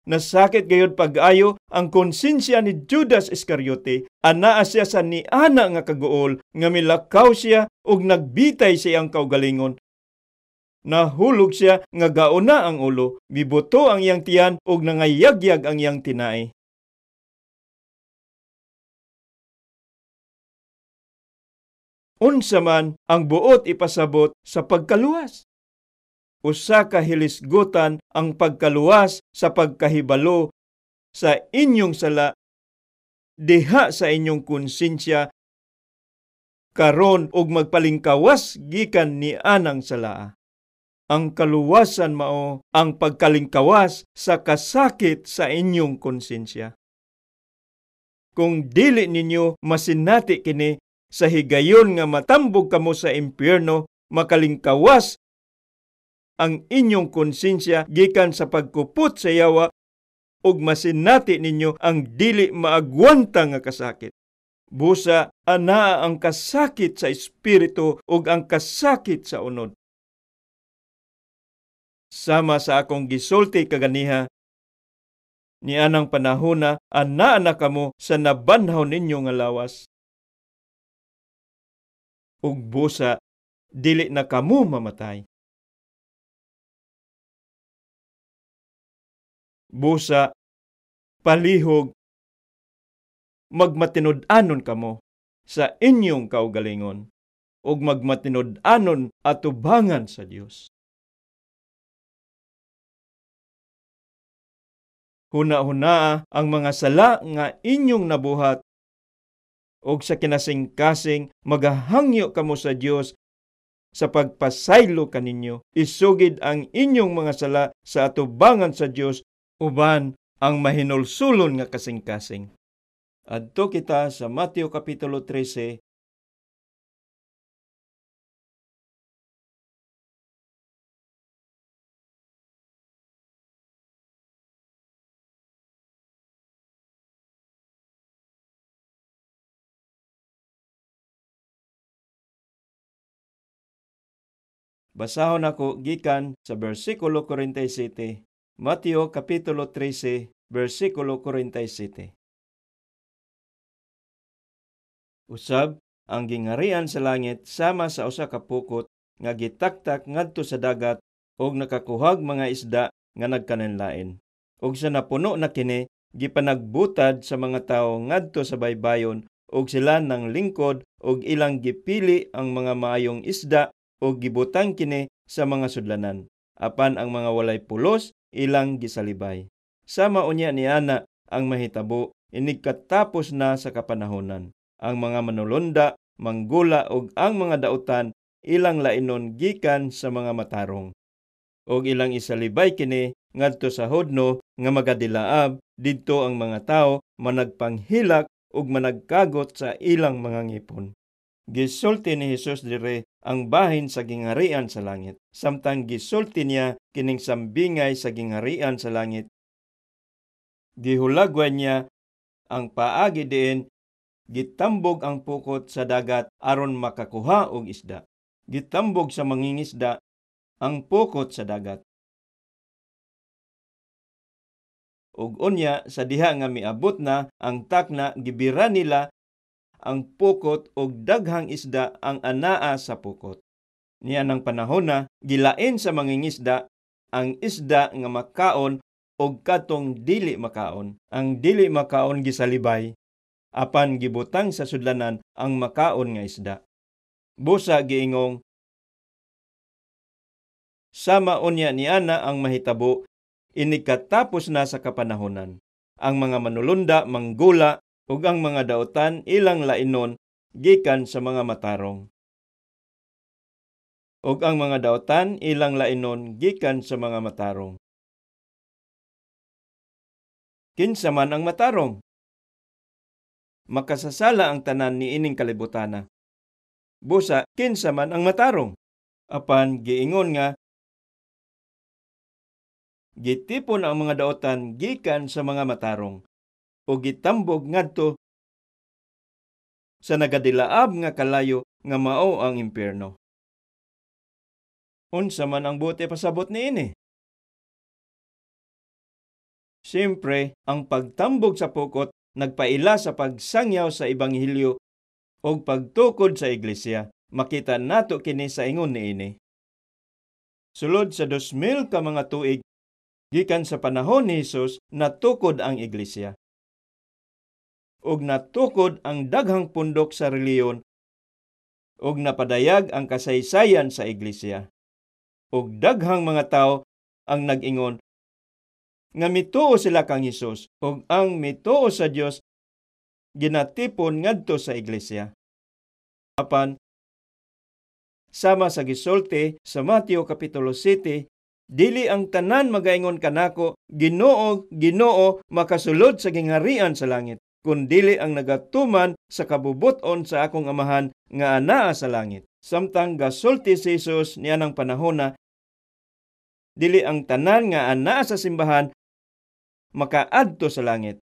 S1: Nasakit gayud pag-ayo ang konsensya ni Judas Iscariote. Anaa siya sa niana nga kaguol nga milakaw siya ug nagbitay sa iyang kaugalingon. Nahulog siya nga gauna ang ulo, mibuto ang iyang tiyan ug nangayagyag ang iyang tinai. Unsa man ang buot ipasabot sa pagkaluwas? Usa ka hilisgutan ang pagkaluwas sa pagkahibalo sa inyong sala diha sa inyong konsensya karon og magpalingkawas gikan ni anang salaa. Ang kaluwasan mao ang pagkalingkawas sa kasakit sa inyong konsensya. Kung dili ninyo masinati kini, sa higayon nga matambog kamo sa impyerno, makalingkawas ang inyong konsensya gikan sa pagkupot sa yawa ug masinati ninyo ang dili maagwanta nga kasakit. Busa anaa ang kasakit sa espiritu ug ang kasakit sa unod. Sama sa akong gisulti kaganiha, nianang panahona anaa na kamo sa nabanhaw ninyo nga lawas. Ug busa dili na kamo mamatay. Busa, palihog, magmatinud-anon kamo sa inyong kaugalingon ug magmatinud-anon atubangan sa Dios. Huna-hunaa ang mga sala nga inyong nabuhat ug sa kinasingkasing magahangyo kamo sa Dios sa pagpasaylo kaninyo. Isugid ang inyong mga sala sa atubangan sa Dios uban ang mahinulsulon nga kasingkasing. Adto kita sa Mateo Kapitulo 13, Basahon ako gikan sa bersikulo 47, Mateo Kapitulo 13, bersikulo 47. Usab, ang gingarian sa langit sama sa usa ka pukot nga gitaktak ngadto sa dagat og nakakuhag mga isda nga nagkananlain. Og sa napuno na kini, gipanagbutad sa mga tawo ngadto sa baybayon og sila nang lingkod og ilang gipili ang mga maayong isda og gibutang kini sa mga sudlanan. Apan ang mga walay pulos ilang gisalibay. Sama unya ni ana ang mahitabo inig katapos na sa kapanahonan. Ang mga manulonda, manggula og ang mga dautan ilang lainon gikan sa mga matarong. Og ilang isalibay kini ngadto sa hodno nga magadilaab didto ang mga tawo managpanghilak ug managkagot sa ilang mga ngipon. Gisulti ni Hesus dire ang bahin sa gingharian sa langit. Samtang gisulti niya kining sambingay sa gingharian sa langit, gihulagway niya ang paagi diin gitambog ang pukot sa dagat aron makakuha og isda. Gitambog sa mangingisda ang pukot sa dagat. Ug unya sa diha nga miabot na ang takna, gibira nila ang pukot og daghang isda ang anaa sa pukot. Niya nang panahon na gilain sa mangingisda ang isda nga makaon og katong dili makaon. Ang dili makaon gisalibay, apan gibutang sa sudlanan ang makaon nga isda. Busa giingong, sama unya niana ang mahitabo, inikatapos na sa kapanahonan. Ang mga manulunda manggula, ug ang mga dautan ilang lainon gikan sa mga matarong. Ug ang mga dautan ilang lainon gikan sa mga matarong. Kinsa man ang matarong? Makasasala ang tanan niining kalibutana. Busa kinsa man ang matarong? Apan giingon nga gitipon ang mga dautan gikan sa mga matarong o gitambog ngadto sa nagadilaab nga kalayo nga mao ang impierno. Unsa man ang buti pasabot niini? Siyempre, ang pagtambog sa pukot nagpaila sa pagsangyaw sa ebanghelyo o pagtukod sa iglesia. Makita nato kini sa ingon niini. Sulod sa 2000 ka mga tuig gikan sa panahon ni Hesus, natukod ang iglesia. Ug natukod ang daghang pundok sa reliyon ug napadayag ang kasaysayan sa iglesia. Ug daghang mga tawo ang nag-ingon nga mituo sila kang Hesus, ug ang mituo sa Dios ginatipon ngadto sa iglesia. Apan sama sa gisulti sa Mateo Kapitulo 7, dili ang tanan magaingon kanako, Ginoo, Ginoo, makasulod sa gingharian sa langit, kun dili ang nagatuman sa kabubuton sa akong Amahan nga anaa sa langit. Samtang gasulti si Hesus nianang panahona, dili ang tanan nga anaa sa simbahan makaadto sa langit.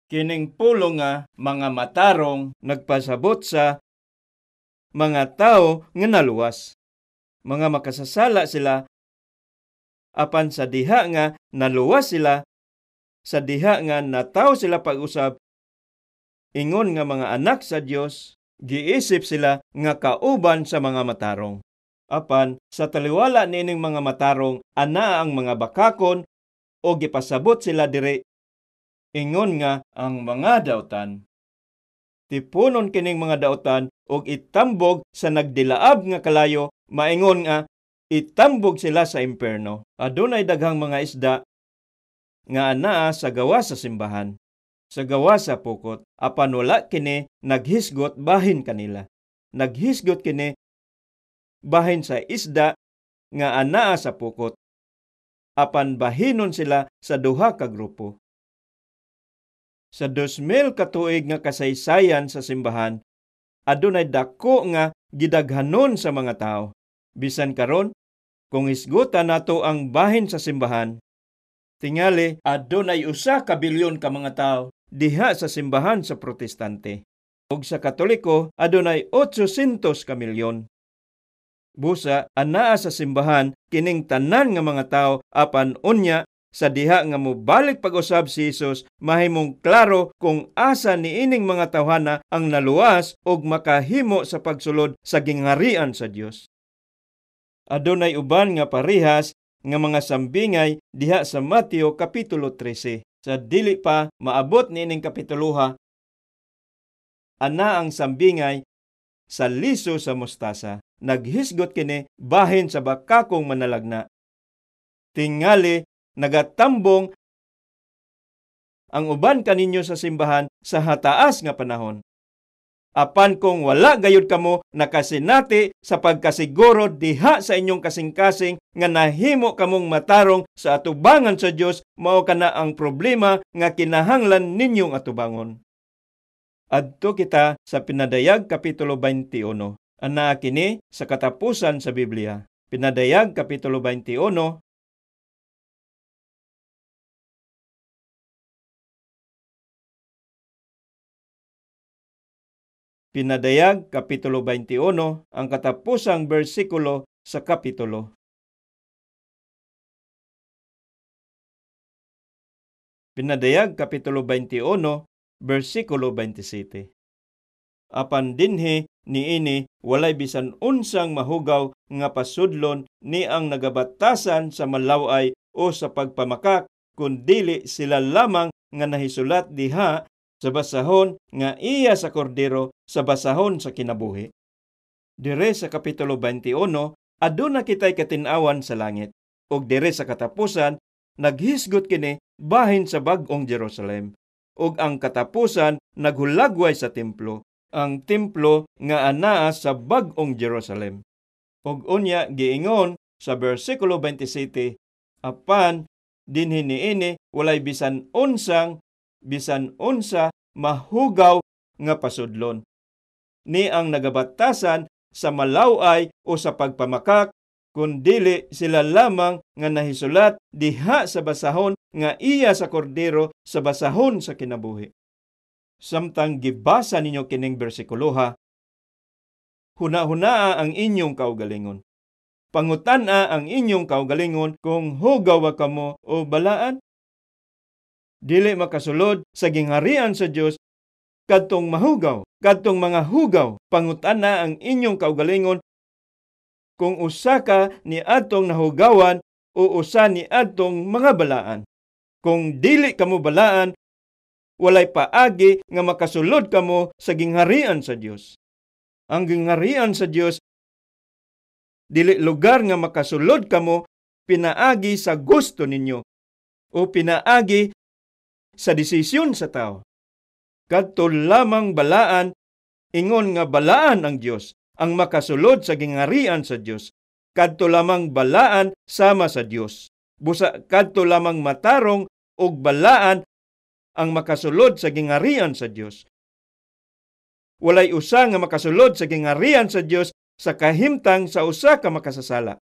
S1: Kining pulo nga mga matarong nagpasabot sa mga tao nga naluwas. Mga makasasala sila, apan sa diha nga naluwas sila, sa diha nga nataw sila pag-usab, ingon nga mga anak sa Dios, giisip sila nga kauban sa mga matarong. Apan sa taliwala niining mga matarong, anaa ang mga bakakon o gipasabot sila diri, ingon nga ang mga dautan. Tipunon kining mga dautan og itambog sa nagdilaab nga kalayo, maingon nga itambog sila sa impierno. Adunay daghang mga isda nga anaa sa gawas sa simbahan, sa gawas sa pukot, apan wala kini naghisgot bahin kanila. Naghisgot kini bahin sa isda nga anaa sa pukot, apan bahinon sila sa duha ka grupo. Sa 2000 ka tuig nga kasaysayan sa simbahan, adunay dako nga gidaghanon sa mga tao. Bisan karon, kung hisgutan nato ang bahin sa simbahan, tingali adunay 1 ka bilyon ka mga tao diha sa simbahan sa Protestante. Ug sa Katoliko adunay 800 ka milyon. Busa anaa sa simbahan kining tanan nga mga tao, apan unya sa diha nga mobalik pag-usab si Hesus, mahimong klaro kung asa niining mga tawhana ang naluwas og makahimo sa pagsulod sa gingharian sa Dios. Adunay uban nga parehas nga mga sambingay diha sa Mateo Kapitulo 13. Sa dili pa maabot niining kapituluha, ana ang sambingay sa liso sa mustasa. Naghisgot kini bahin sa bakakong manalagna. Tingali nagatambong ang uban kaninyo sa simbahan sa hataas nga panahon. Apan kung wala gayud kamo nakasinati sa pagkasiguro diha sa inyong kasing-kasing nga nahimo kamong matarong sa atubangan sa Dios, mao kana ang problema nga kinahanglan ninyong atubangon. Adto kita sa Pinadayag Kapitulo 21. Anaa kini sa katapusan sa Biblia. Pinadayag Kapitulo 21. Pinadayag Kapitulo 21, ang katapusang bersikulo sa kapitulo. Pinadayag Kapitulo 21, versikulo 27. Apan dinhi niini walay bisan unsang mahugaw nga pasudlon ni ang nagabatasan sa malaway o sa pagpamakak, kun dili sila lamang nga nahisulat diha sa basahon nga iya sa kordero sa basahon sa kinabuhi. Dire sa Kapitulo 21, aduna kitay katin-awan sa langit, ug dire sa katapusan naghisgot kini bahin sa bag-ong Jerusalem, ug ang katapusan naghulagway sa templo, ang templo nga anaa sa bag-ong Jerusalem. Ug unya giingon sa bersikulo 27, apan dinhi niini walay bisan unsa mahugaw nga pasudlon ni ang nagabatasan sa malaway o sa pagpamakak, kun dili sila lamang nga nahisulat diha sa basahon nga iya sa kordero sa basahon sa kinabuhi. Samtang gibasa ninyo kining bersikuloha, huna-hunaa ang inyong kaugalingon. Pangutan-a ang inyong kaugalingon kung hugaw ba kamo o balaan. Dili makasulod sa gingharian sa Dios kadtong mahugaw, kadtong mga hugaw. Pangutan-a ang inyong kaugalingon kung usa ka ni adtong nahugawan o usa ni adtong mga balaan. Kung dili kamo balaan, walay paagi nga makasulod kamo sa gingharian sa Dios. Ang gingharian sa Dios dili lugar nga makasulod kamo pinaagi sa gusto ninyo o pinaagi sa desisyon sa tao. Kadto lamang balaan, ingon nga balaan ang Dios, ang makasulod sa gingharian sa Dios. Kadto lamang balaan sama sa Dios. Busa kadto lamang matarong og balaan ang makasulod sa gingharian sa Dios. Walay usa nga makasulod sa gingharian sa Dios sa kahimtang sa usa ka makasasala.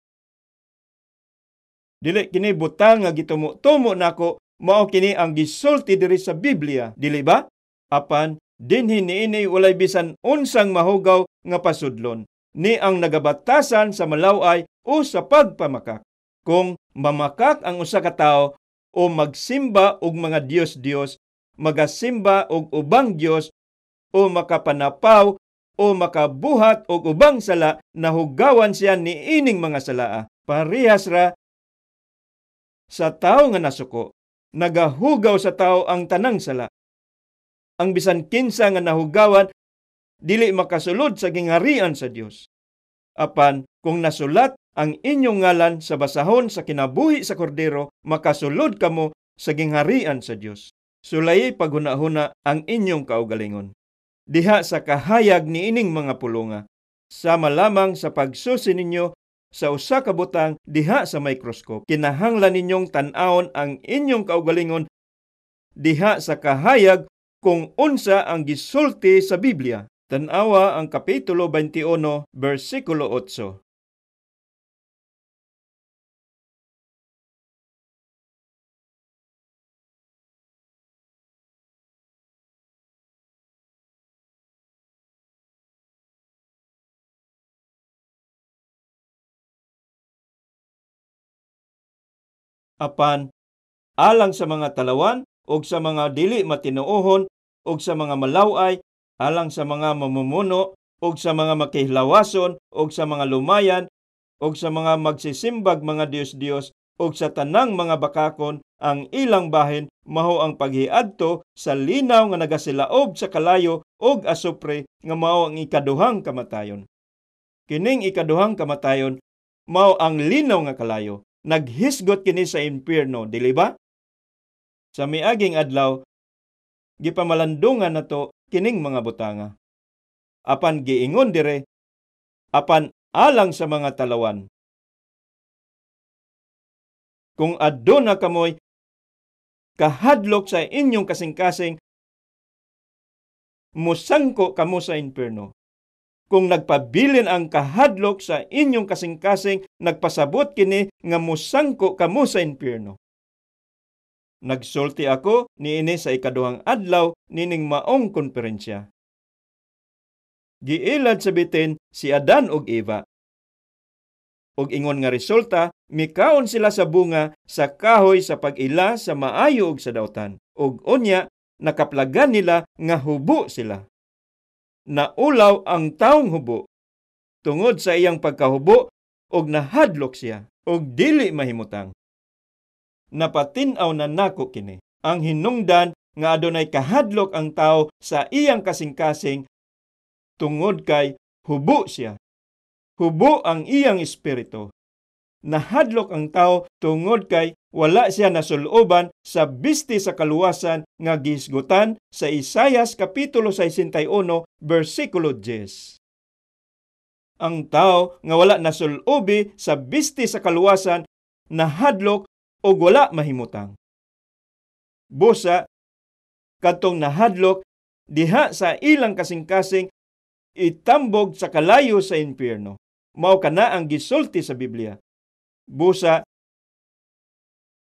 S1: Dili kini butang nga gitumo-tumo nako, mao kini ang gisulti diri sa Biblia, dili ba? Apan dinhi niini walay bisan unsang mahugaw nga pasudlon ni ang nagabatasan sa malaway o sa pagpamakak. Kung mamakak ang usa ka tawo o magsimba og mga dios-dios, magasimba og ubang dios o makapanapaw o makabuhat og ubang sala, nahugawan siya niining mga salaa. Parehas ra sa tawo nga nasuko. Nagahugaw sa tao ang tanang sala. Ang bisan kinsa nga nahugawan dili makasulod sa gingharian sa Dios. Apan kung nasulat ang inyong ngalan sa basahon sa kinabuhi sa kordero, makasulod kamo sa gingharian sa Dios. Sulayi paghuna-huna ang inyong kaugalingon diha sa kahayag niining mga pulunga, sama lamang sa pagsusi ninyo sa usa ka butang diha sa microscope. Kinahanglan ninyong tan-awon ang inyong kaugalingon diha sa kahayag kung unsa ang gisulti sa Biblia. Tan-awa ang Kapitulo 21, versikulo 8. Apan alang sa mga talawan og sa mga dili matinuohon og sa mga malaway, alang sa mga mamumuno og sa mga makihlawason og sa mga lumayan og sa mga magsisimbag mga dios-dios og sa tanang mga bakakon, ang ilang bahin mao ang paghiadto sa linaw nga nagasilaob sa kalayo og asupre nga mao ang ikaduhang kamatayon. Kining ikaduhang kamatayon mao ang linaw nga kalayo. Naghisgot kini sa impierno, dili ba? Sa miaging adlaw, gipamalandungan nato kining mga butanga. Apan giingon dire, apan alang sa mga talawan. Kung aduna kamoy kahadlok sa inyong kasing-kasing, musangko kamo sa impierno. Kung nagpabilin ang kahadlok sa inyong kasing-kasing, nagpasabot kini nga musangko kamo sa impierno. Nagsulti ako niini sa ikaduhang adlaw nining maong konferensya. Giilad sa bitin si Adan ug Eva. Ug ingon nga resulta, mikaon sila sa bunga sa kahoy sa pag-ila sa maayo ug sa dautan. Ug unya, nakaplagan nila nga hubo sila. Naulaw ang taong hubo tungod sa iyang pagkahubo ug nahadlok siya ug dili mahimutang. Napatin-aw na nako kini ang hinungdan nga adunay kahadlok ang tao sa iyang kasing-kasing tungod kay hubo siya. Hubo ang iyang espiritu. Nahadlok ang tao tungod kay wala siya nasuluban sa bisti sa kaluwasan nga gihisgutan sa Isayas Kapitulo 61, versikulo 10. Ang tao nga wala nasulubi sa bisti sa kaluwasan nahadlok og wala mahimutang. Busa, kadtong nahadlok diha sa ilang kasing-kasing itambog sa kalayo sa impyerno. Mao kana ang gisulti sa Biblia. Busa,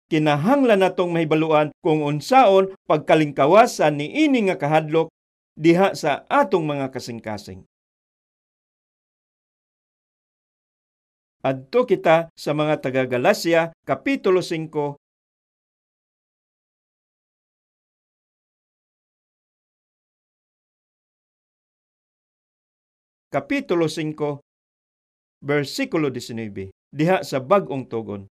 S1: kinahanglan natong mahibaluan kung unsaon pagkalingkawas sa niini nga kahadlok diha sa atong mga kasing-kasing. Adto kita sa mga taga-Galacia, Kapitulo 5, Kapitulo 5, versikulo 19, diha sa Bag-ong Tugon.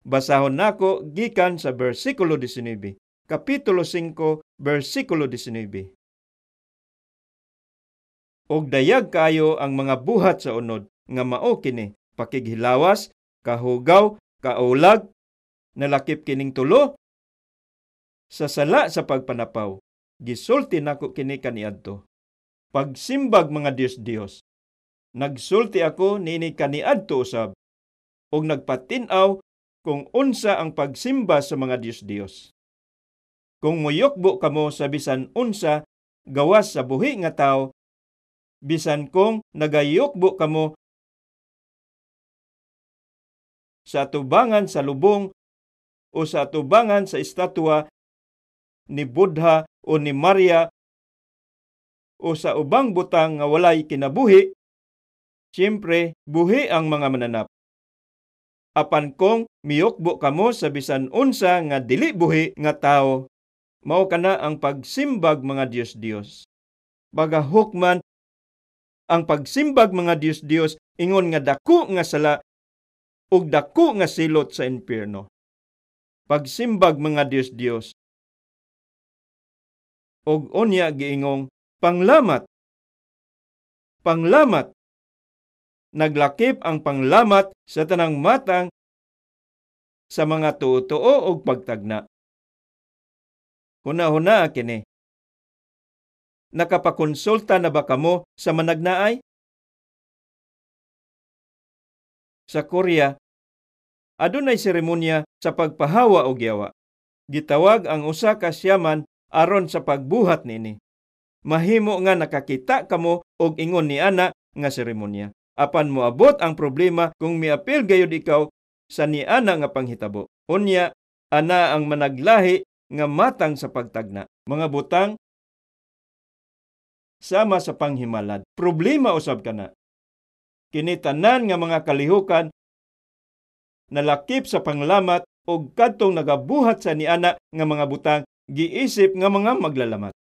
S1: Basahon nako gikan sa versikulo 19, Kapitulo 5, versikulo 19. Og dayag kayo ang mga buhat sa unod nga mao kini, pakighilawas, kahugaw, kaulag, nalakip kining tulo sa sala sa pagpanapaw. Gisulti nako kini kaniadto. Pagsimbag mga Dios-Dios. Nagsulti ako niini kaniadto usab og nagpatin-aw kung unsa ang pagsimba sa mga Dios-Dios. Kung muyokbo kamo sa bisan unsa gawas sa buhi nga tawo, bisan kung nagayokbo kamo sa atubangan sa lubong o sa atubangan sa estatwa ni Buddha o ni Maria o sa ubang butang nga walay kinabuhi, siyempre buhi ang mga mananap. Apan kung miyokbo kamo sa bisan unsa nga dili buhi nga tawo, mao kana ang pagsimbag mga Dios-Dios. Bagahok man ang pagsimbag mga Dios-Dios ingon nga dako nga sala ug dako nga silot sa impierno. Pagsimbag mga Dios-Dios og unya giingong panglamat. Panglamat. Naglakip ang panglamat sa tanang matang sa mga tuo-tuo og pagtagna. Huna-huna kini. Nakapakonsulta na ba kamo sa managnaay? Sa Korea, adunay seremonya sa pagpahawa og yawa. Gitawag ang usa ka shaman aron sa pagbuhat niini. Mahimo nga nakakita kamo og ingon ni ana nga seremonya. Apan moabot ang problema kung miapil gayud ikaw sa niana nga panghitabo. Unya, ana ang managlahi nga matang sa pagtagna. Mga butang sama sa panghimalad. Problema usab kana. Kini tanan nga mga kalihukan nalakip sa panglamat og kadtong nagabuhat sa niana nga mga butang giisip nga mga maglalamat.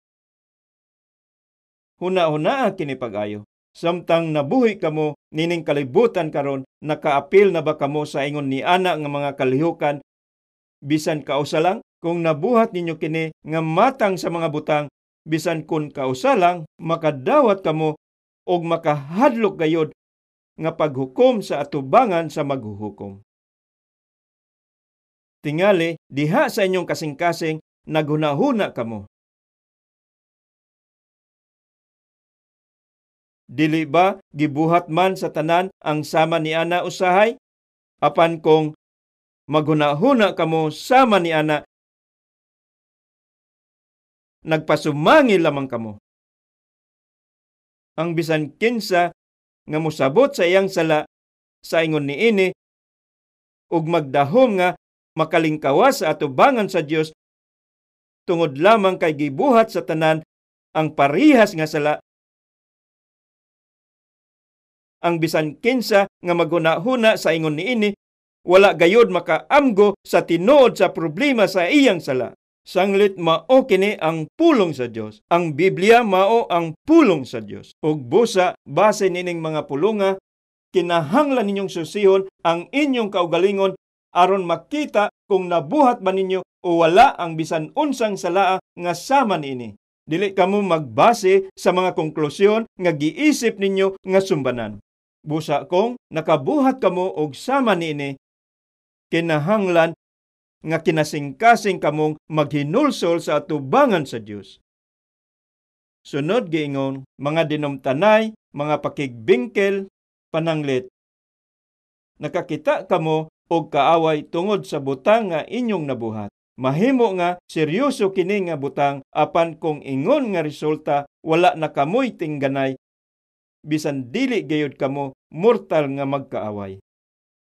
S1: Huna-hunaa kini pag-ayo. Samtang nabuhi kamo nining kalibutan karon, nakaapil na ba kamo sa ingon niana nga mga kalihukan bisan kausa lang? Kung nabuhat ninyo kini nga matang sa mga butang bisan kun kausa lang, makadawat kamo og makahadlok gayod nga paghukom sa atubangan sa maghuhukom. Tingali, diha sa inyong kasing-kasing, naghunahuna kamo. Dili ba gibuhat man sa tanan ang sama ni ana usahay? Apan kung maghuna-huna kamo sama ni ana, nagpasumangi lamang kamo. Ang bisan kinsa nga mosabot sa iyang sala sa ingon niini ug magdahom nga makalingkawas sa atubangan sa Dios tungod lamang kay gibuhat sa tanan ang parihas nga sala, ang bisan kinsa nga maghuna-huna sa ingon niini wala gayod makaamgo sa tinuod sa problema sa iyang sala. Sanglit mao kini ang pulong sa Dios. Ang Biblia mao ang pulong sa Dios. Ug busa base nining mga pulunga, kinahanglan ninyong susihon ang inyong kaugalingon aron makita kung nabuhat ba ninyo o wala ang bisan unsang salaa nga sama niini. Dili kamo magbase sa mga konklusyon nga giisip ninyo nga sumbanan. Busa kung nakabuhat kamo og sama niini, kinahanglan nga kinasingkasing kamong maghinulsol sa atubangan sa Dios. Sunod giingon, mga dinumtanay, mga pakigbingkel, pananglit. Nakakita kamo og kaaway tungod sa butang nga inyong nabuhat. Mahimo nga seryoso kini nga butang, apan kung ingon nga resulta wala na kamoy tingganay, bisan dili gayud kamo mortal nga magkaaway.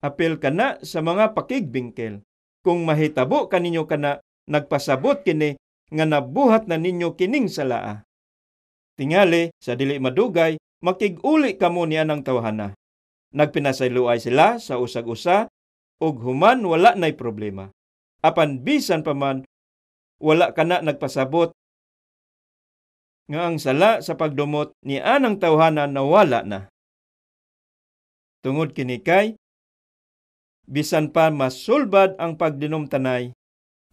S1: Apil kana sa mga pakigbingkel. Kung mahitabo kaninyo kana, nagpasabot kini nga nabuhat na ninyo kining salaa. Tingali, sa dili madugay, makig-uli kamo niya ng tawhana. Nagpinasayloay sila sa usag-usa, ug human wala na'y problema. Apan bisan pa man, wala kana nagpasabot nga ang sala sa pagdumot ni anang tawhana nawala na. Tungod kini kay, bisan pa masulbad ang pagdinumtanay,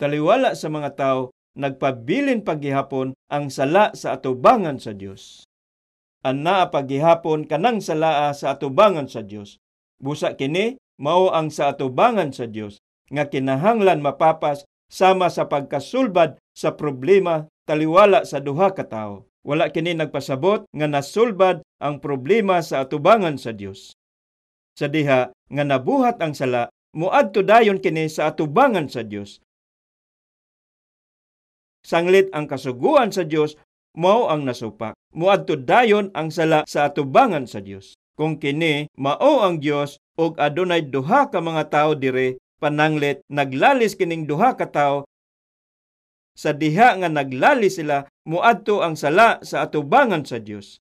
S1: taliwala sa mga tao, nagpabilin paghihapon ang sala sa atubangan sa Dios. Anaa paghihapon kanang salaa sa atubangan sa Dios. Busa kini mao ang sa atubangan sa Dios nga kinahanglan mapapas sama sa pagkasulbad sa problema taliwala sa duha ka tawo. Wala kini nagpasabot nga nasulbad ang problema sa atubangan sa Dios. Sa diha nga nabuhat ang sala, moadto dayon kini sa atubangan sa Dios. Sanglit ang kasuguan sa Dios mao ang nasupak. Moadto dayon ang sala sa atubangan sa Dios. Kung kini mao ang Dios ug adunay duha ka mga tawo dire, pananglit naglalis kining duha ka tawo, sa diha nga naglalis sila, moadto ang sala sa atubangan sa Dios.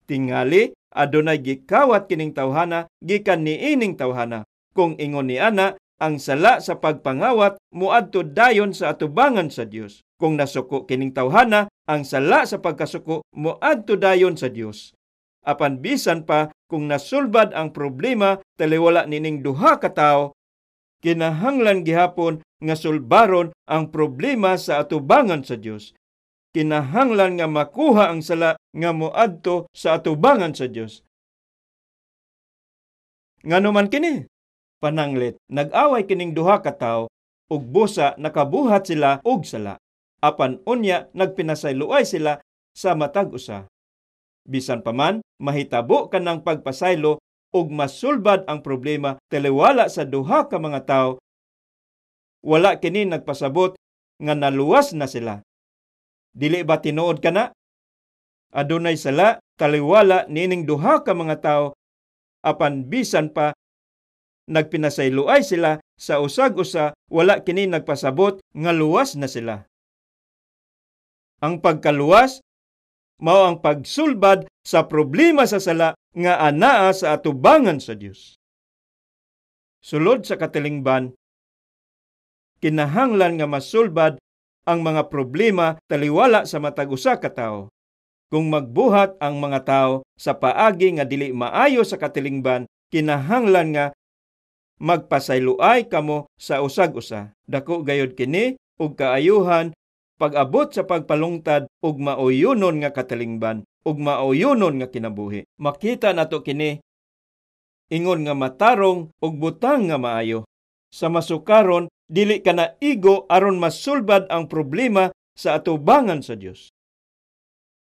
S1: Tingali adunay gikawat kining tawhana gikan niining tawhana. Kung ingon ni ana, ang sala sa pagpangawat moadto dayon sa atubangan sa Dios. Kung nasuko kining tawhana, ang sala sa pagkasuko moadto dayon sa Dios. Apan bisan pa kung nasulbad ang problema taliwala nining duha ka tawo, kinahanglan gihapon nga sulbaron ang problema sa atubangan sa Dios. Kinahanglan nga makuha ang sala nga moadto sa atubangan sa Dios. Ngano man kini? Pananglit, nag-away kining duha ka tawo ug busa nakabuhat sila og sala. Apan unya nagpinasayloay sila sa matag usa. Bisan pa man mahitabo kanang pagpasaylo ug masulbad ang problema taliwala sa duha ka mga tawo, wala kini nagpasabot nga naluwas na sila. Dili ba tinuod kana? Adunay sala taliwala nining duha ka mga tawo, apan bisan pa nagpinasayloay sila sa usag-usa, wala kini nagpasabot nga luwas na sila. Ang pagkaluwas mao ang pagsulbad sa problema sa sala nga anaa sa atubangan sa Dios. Sulod sa katilingban, kinahanglan nga masulbad ang mga problema taliwala sa matag usa ka tawo. Kung magbuhat ang mga tawo sa paagi nga dili maayo sa katilingban, kinahanglan nga magpasayloay kamo sa usag-usa. Dako gayod kini og kaayuhan pag-abot sa pagpalungtad og mauyunon nga katilingban ug mauyunon nga kinabuhi. Makita nato kini ingon nga matarong ug butang nga maayo. Sa masukaron, dili ka na igo aron masulbad ang problema sa atubangan sa Dios.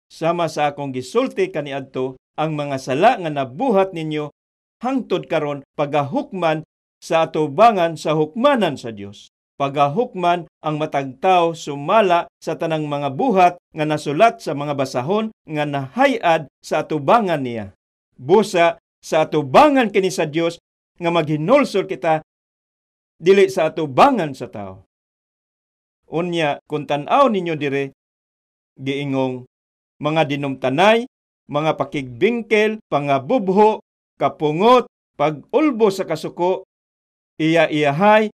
S1: Sama sa akong gisulti kaniadto, Ang mga sala nga nabuhat ninyo hangtod karon pagahukman sa atubangan sa hukmanan sa Dios. Pagahukman ang matag tawo sumala sa tanang mga buhat nga nasulat sa mga basahon nga nahayad sa atubangan niya. Busa sa atubangan kini sa Dios nga maghinulsol kita, dili sa atubangan sa tao. Unya, kung tan-aw ninyo dire, giingong mga dinumtanay, mga pakigbingkel, pangabubho, kapungot, pag-ulbo sa kasuko, iya-iyahay,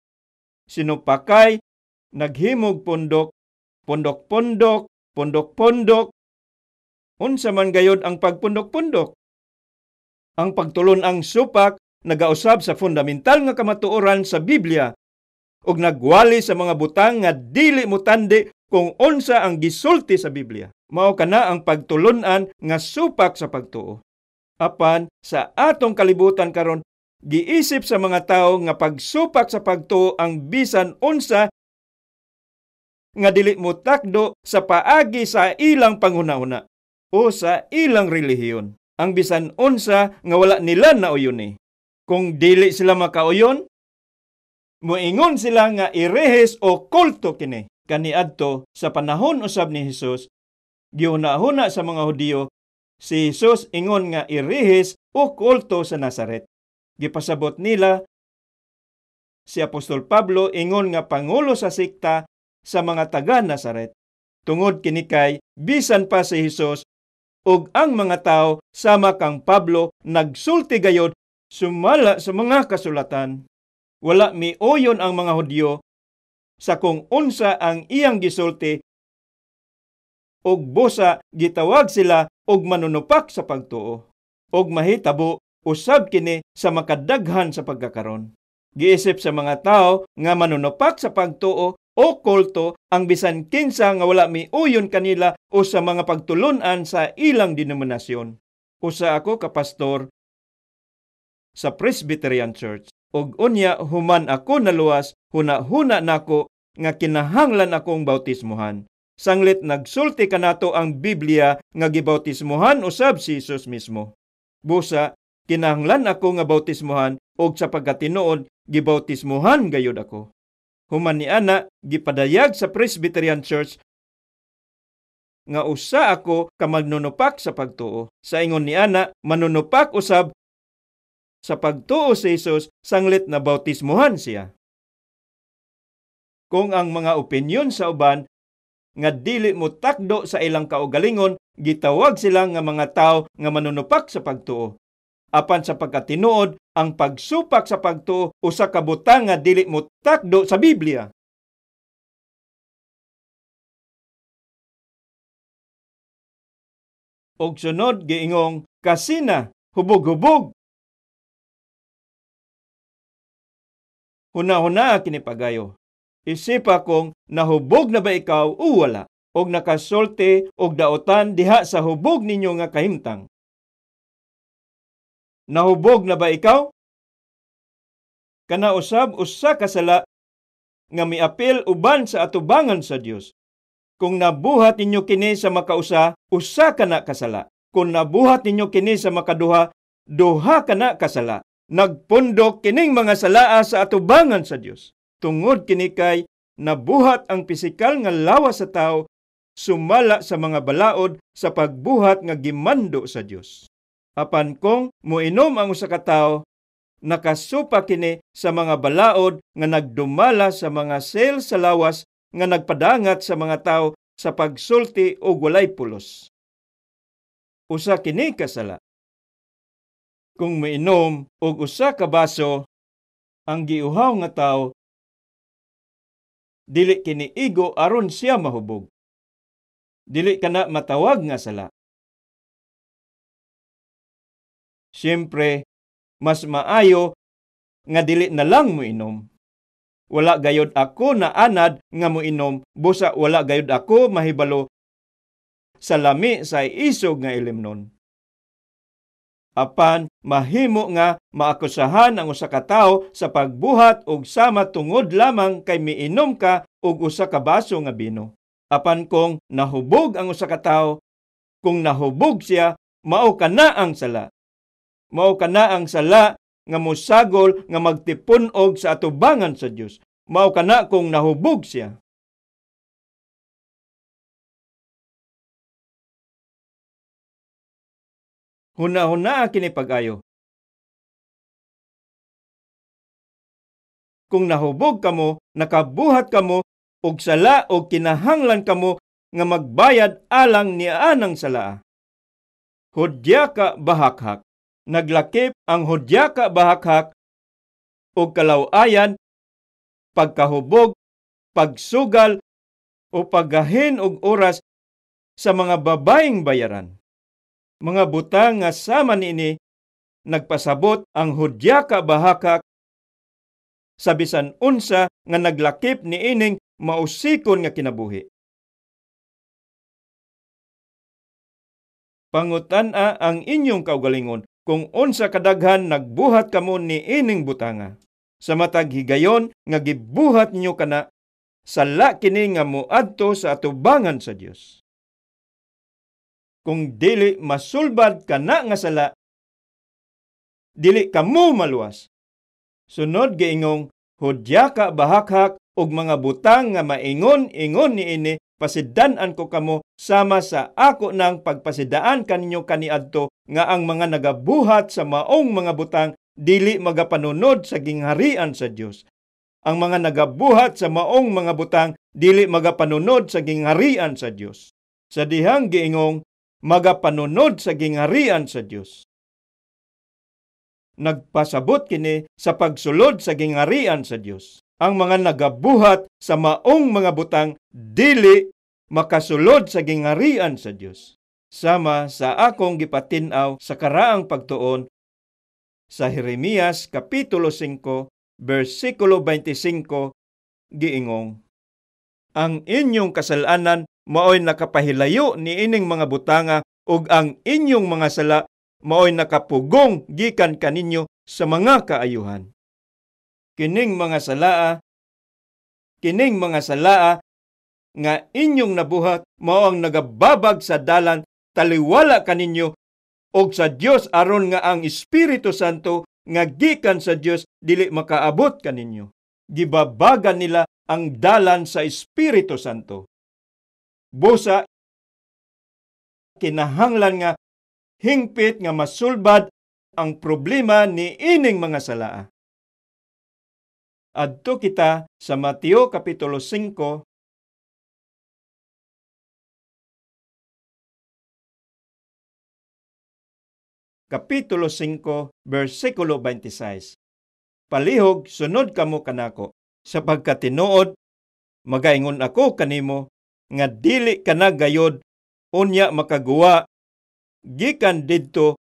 S1: sinupakay, naghimog pundok, pundok-pundok, pundok-pundok. Unsa man gayod ang pagpundok-pundok? Ang pagtulon ang supak nagausab sa fundamental nga kamatuoran sa Biblia ug nagwali sa mga butang nga dili mutandi kung unsa ang gisulti sa Biblia. Mao kana ang pagtulon-an nga supak sa pagtuo. Apan sa atong kalibutan karon, giisip sa mga tawo nga pagsupak sa pagtuo ang bisan unsa nga dili motakdo sa paagi sa ilang panghuna-huna o sa ilang relihiyon. Ang bisan unsa nga wala nila nauyon ni. Kung dili sila makauyon, muingon sila nga irehes o kulto kini. Kaniadto sa panahon usab ni Hesus, gihuna-huna sa mga Hudiyo si Hesus ingon nga irehes o kulto sa Nazaret. Gipasabot nila si Apostol Pablo ingon nga pangulo sa sekta sa mga taga Nazaret. Tungod kini kay bisan pa si Hesus ug ang mga tawo sama kang Pablo nagsulti gayod sumala sa mga kasulatan. Wala miuyon ang mga Hudyo sa kung unsa ang iyang gisulti ug busa gitawag sila og manunupak sa pagtuo. Og mahitabo usab kini sa makadaghan sa pagkakaron. Giisip sa mga tao nga manunupak sa pagtuo o kulto ang bisan kinsa nga wala miuyon kanila o sa mga pagtulun-an sa ilang denominasyon. Usa ako ka pastor sa Presbyterian Church. Og unya human ako naluwas, huna-huna nako nga kinahanglan akong bautismuhan. Sanglit nagsulti kanato ang Biblia nga gibautismuhan usab si Jesus mismo. Busa kinahanglan ako nga bautismuhan og sa pagkatinuod gibautismuhan gayud ako. Human ni ana gipadayag sa Presbyterian Church nga usa ako ka magnunupak sa pagtuo. Sa ingon ni ana manunupak usab sa pagtuo si Jesus sanglit na bautismuhan siya. Kung ang mga opinyon sa uban nga dili mo takdo sa ilang kaugalingon, gitawag sila nga mga tao nga manunupak sa pagtuo. Apan sa pagkatinuod, ang pagsupak sa pagtuo usa ka butang nga dili mo takdo sa Biblia. Og sunod giingong kasina, hubog-hubog. Huna-huna kini pagayo. Isipa kung nahubog na ba ikaw o wala, og nakasulti og daotan diha sa hubog ninyo nga kahimtang. Nahubog na ba ikaw? Kana usab usa ka sala nga miapil uban sa atubangan sa Dios. Kung nabuhat ninyo kini sa makausa, usa ka na kasala. Kung nabuhat ninyo kini sa makaduha, duha ka na kasala. Nagpundok kining mga salaa sa atubangan sa Dios. Tungod kini kay nabuhat ang pisikal nga lawas sa tao sumala sa mga balaod sa pagbuhat nga gimando sa Dios. Apan kung moinom ang usa ka tawo, nakasupa kini sa mga balaod nga nagdumala sa mga sel sa lawas nga nagpadangat sa mga tawo sa pagsulti og walay pulos. Usa kini kasala. Kung moinom og usa ka baso ang giuhaw nga tawo, dili kini igo aron siya mahubog. Dili kana matawag nga sala. Siyempre, mas maayo nga dili na lang moinom. Wala gayod ako na anad nga moinom, busa wala gayod ako mahibalo sa lami sa isog nga ilimnon. Apan mahimo nga maakusahan ang usa ka tawo sa pagbuhat og sama tungod lamang kay miinom ka og usa ka baso nga bino. Apan kung nahubog ang usa ka tawo, kung nahubog siya, Mao kana ang sala. Mao kana ang sala nga mosagol nga magtipun-og sa atubangan sa Dios. Mao kana kung nahubog siya. Huna-hunaa kini pag-ayo. Kung nahubog kamo, nakabuhat kamo og sala og kinahanglan kamo nga magbayad alang nianang sala. Hudya ka bahakhak. Naglakip ang hudya ka bahakhak og kalaw-ayan, pagkahubog, pagsugal o paggahin og oras sa mga babaeng bayaran. Mga butang nga sama niini nagpasabot ang hudya ka bahakhak sa bisan unsa nga naglakip niining mausikon nga kinabuhi. Pangutan-a ang inyong kaugalingon kung unsa kadaghan nagbuhat kamo niining butanga. Sa matag higayon nga gibuhat ninyo kana, sala kini nga moadto sa atubangan sa Dios. Kung dili masulbad kana nga sala, dili kamo maluwas. Sunod giingong hudya ka bahakhak og mga butang nga maingon-ingon niini, pasidan-an ko kamo sama sa ako nang pagpasidaan kaninyo kaniadto nga ang mga nagabuhat sa maong mga butang dili magapanunod sa gingharian sa Dios. Ang mga nagabuhat sa maong mga butang dili magapanunod sa gingharian sa Dios. Sa dihang giingong magapanunod sa gingharian sa Dios, nagpasabot kini sa pagsulod sa gingharian sa Dios. Ang mga nagabuhat sa maong mga butang dili makasulod sa gingharian sa Dios. Sama sa akong gipatin-aw sa karaang pagtuon sa Jeremias kapitulo 5 bersikulo 25 giingong, ang inyong kasalanan maoy nakapahilayo niining mga butanga ug ang inyong mga sala maoy nakapugong gikan kaninyo sa mga kaayuhan. Kining mga salaa nga inyong nabuhat mao ang nagababag sa dalan taliwala kaninyo og sa Dios aron nga ang Espiritu Santo nga gikan sa Dios dili makaabot kaninyo. Gibabagan nila ang dalan sa Espiritu Santo. Busa kinahanglan nga hingpit nga masulbad ang problema ni ining mga salaa. Adto kita sa Mateo Kapitulo 5, Kapitulo 5, versikulo 26. Palihog, sunod kamo kanako, sapagkat tinuod, magaingon ako kanimo, nga dili ka na gayod, unya makaguwa, gikan didto,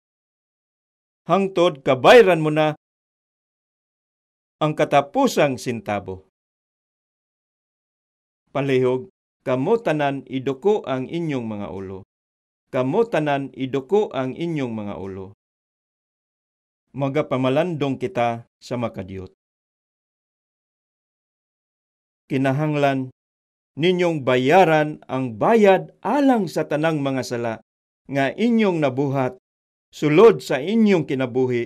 S1: hangtod kabayran mo na ang katapusang sintabo. Palihog, kamo tanan iduko ang inyong mga ulo. Kamo tanan iduko ang inyong mga ulo. Magapamalandong kita sa makadiyot. Kinahanglan ninyong bayaran ang bayad alang sa tanang mga sala nga inyong nabuhat sulod sa inyong kinabuhi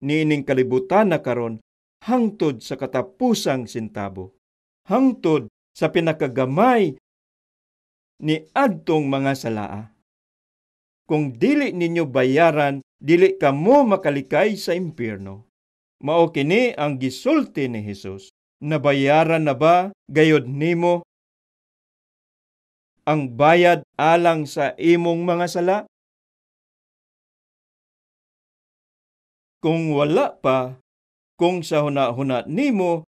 S1: niining kalibutan na karon hangtod sa katapusang sintabo, hangtod sa pinakagamay ni adtong mga salaa. Kung dili ninyo bayaran, dili kamo makalikay sa impyerno. Mao kini ang gisulti ni Hesus. Nabayaran na ba gayod nimo ang bayad alang sa imong mga sala? Kung wala pa, kung sa huna-huna nimo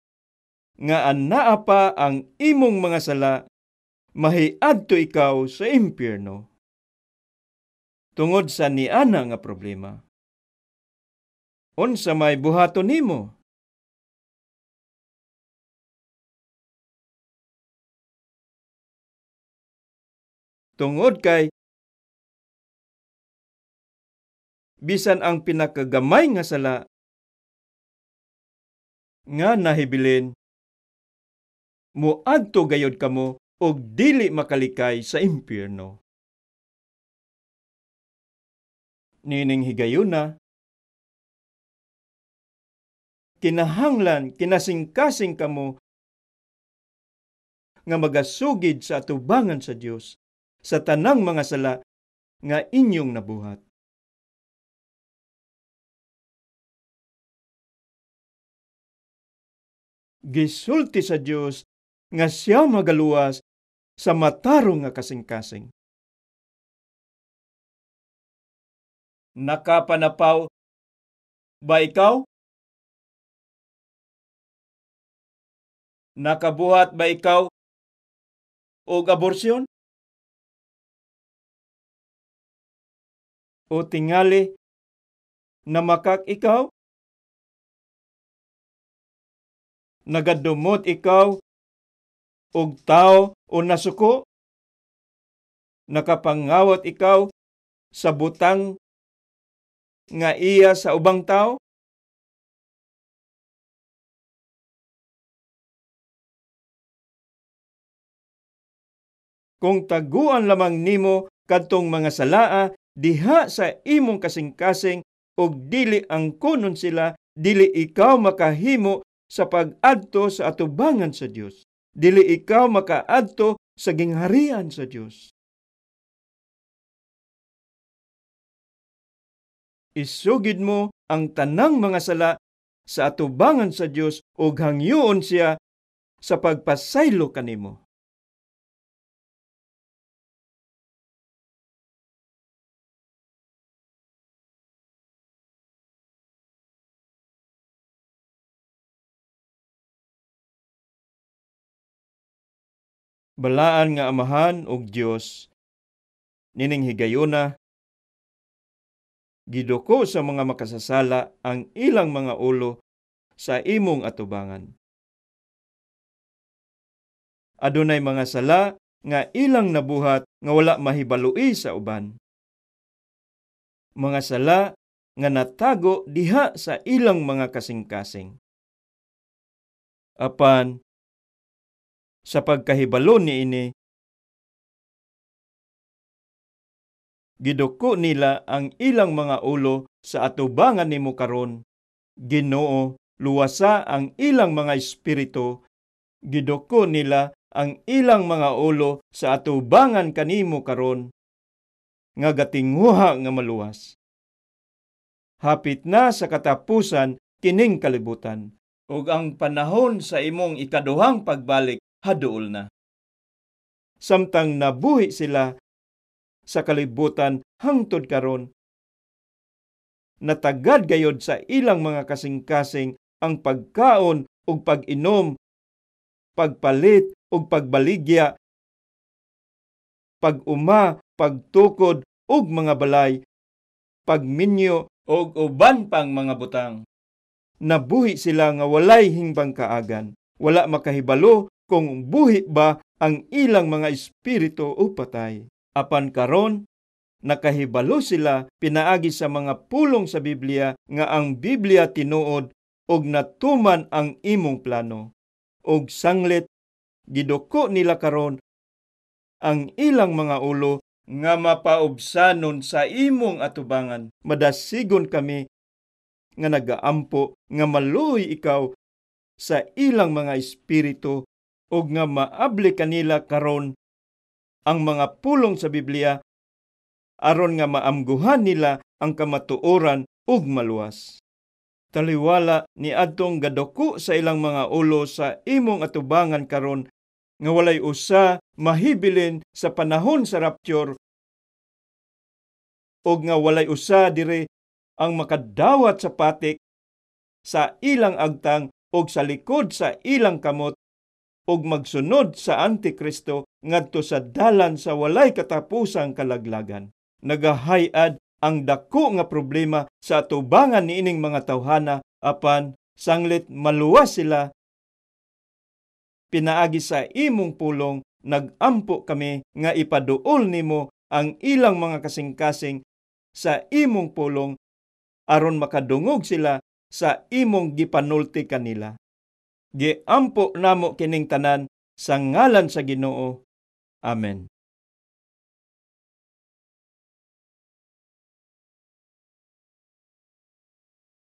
S1: nga anaa pa ang imong mga sala, mahiadto ikaw sa impyerno. Tungod sa niana nga problema, unsa may buhaton nimo? Tungod kay bisan ang pinakagamay nga sala nga nahibilin, moadto gayod kamo og dili makalikay sa impyerno. Niining higayuna, kinahanglan kinasingkasing kamo nga magasugid sa atubangan sa Dios sa tanang mga sala nga inyong nabuhat. Gisulti sa Dios nga siya magaluwas sa matarong nga kasing-kasing. Nakapanapaw ba ikaw? Nakabuhat ba ikaw og aborsyon? O tingali, namakak ikaw? Nagadumot ikaw og tao o nasuko? Nakapangawat ikaw sa butang nga iya sa ubang tao? Kung taguan lamang nimo kadtong mga salaa diha sa imong kasing-kasing og dili angkonon sila, dili ikaw makahimo sa pag-adto sa atubangan sa Dios. Dili ikaw makaadto sa gingharian sa Dios. Isugid mo ang tanang mga sala sa atubangan sa Dios ug hangyoon siya sa pagpasaylo kanimo. Balaan nga Amahan ug Dios, nining higayuna, giduko sa mga makasasala ang ilang mga ulo sa imong atubangan. Adunay mga sala nga ilang nabuhat nga wala mahibalui sa uban. Mga sala nga natago diha sa ilang mga kasing-kasing. Apan, sa pagkahibalo niini, giduko nila ang ilang mga ulo sa atubangan nimo karon. Ginoo, luwasa ang ilang mga espiritu. Giduko nila ang ilang mga ulo sa atubangan kanimo karon, nga gatinguha nga maluwas. Hapit na sa katapusan kining kalibutan, ug ang panahon sa imong ikaduhang pagbalik haduol na. Samtang nabuhi sila sa kalibutan hangtod karon, natagad gayod sa ilang mga kasing-kasing ang pagkaon ug pag-inom, pagpalit ug pagbaligya, pag-uma, pagtukod ug mga balay, pagminyo ug uban pang mga butang. Nabuhi sila nga walay hingbang kaagan, wala makahibalo kung buhi ba ang ilang mga espiritu o patay. Apan karon, nakahibalo sila pinaagi sa mga pulong sa Biblia nga ang Biblia tinuod og natuman ang imong plano. Og sanglit, giduko nila karon ang ilang mga ulo nga mapaubsanon sa imong atubangan. Madasigon kami nga nagaampo nga maluoy ikaw sa ilang mga espiritu ug nga maabli kanila karon ang mga pulong sa Biblia aron nga maamguhan nila ang kamatuoran ug maluwas. Taliwala ni adtong gaduko sa ilang mga ulo sa imong atubangan karon nga walay usa mahibilin sa panahon sa rapture ug nga walay usa diri ang makadawat sa patik sa ilang agtang ug sa likod sa ilang kamot ug magsunod sa Antikristo ngadto sa dalan sa walay katapusang kalaglagan. Nagahayad ang dako nga problema sa atubangan niining mga tawhana, apan sanglit maluwas sila pinaagi sa imong pulong. Nagampo kami nga ipaduol nimo ang ilang mga kasing-kasing sa imong pulong aron makadungog sila sa imong gipanulti kanila. Giampo namo kining tanan sa ngalan sa Ginoo. Amen.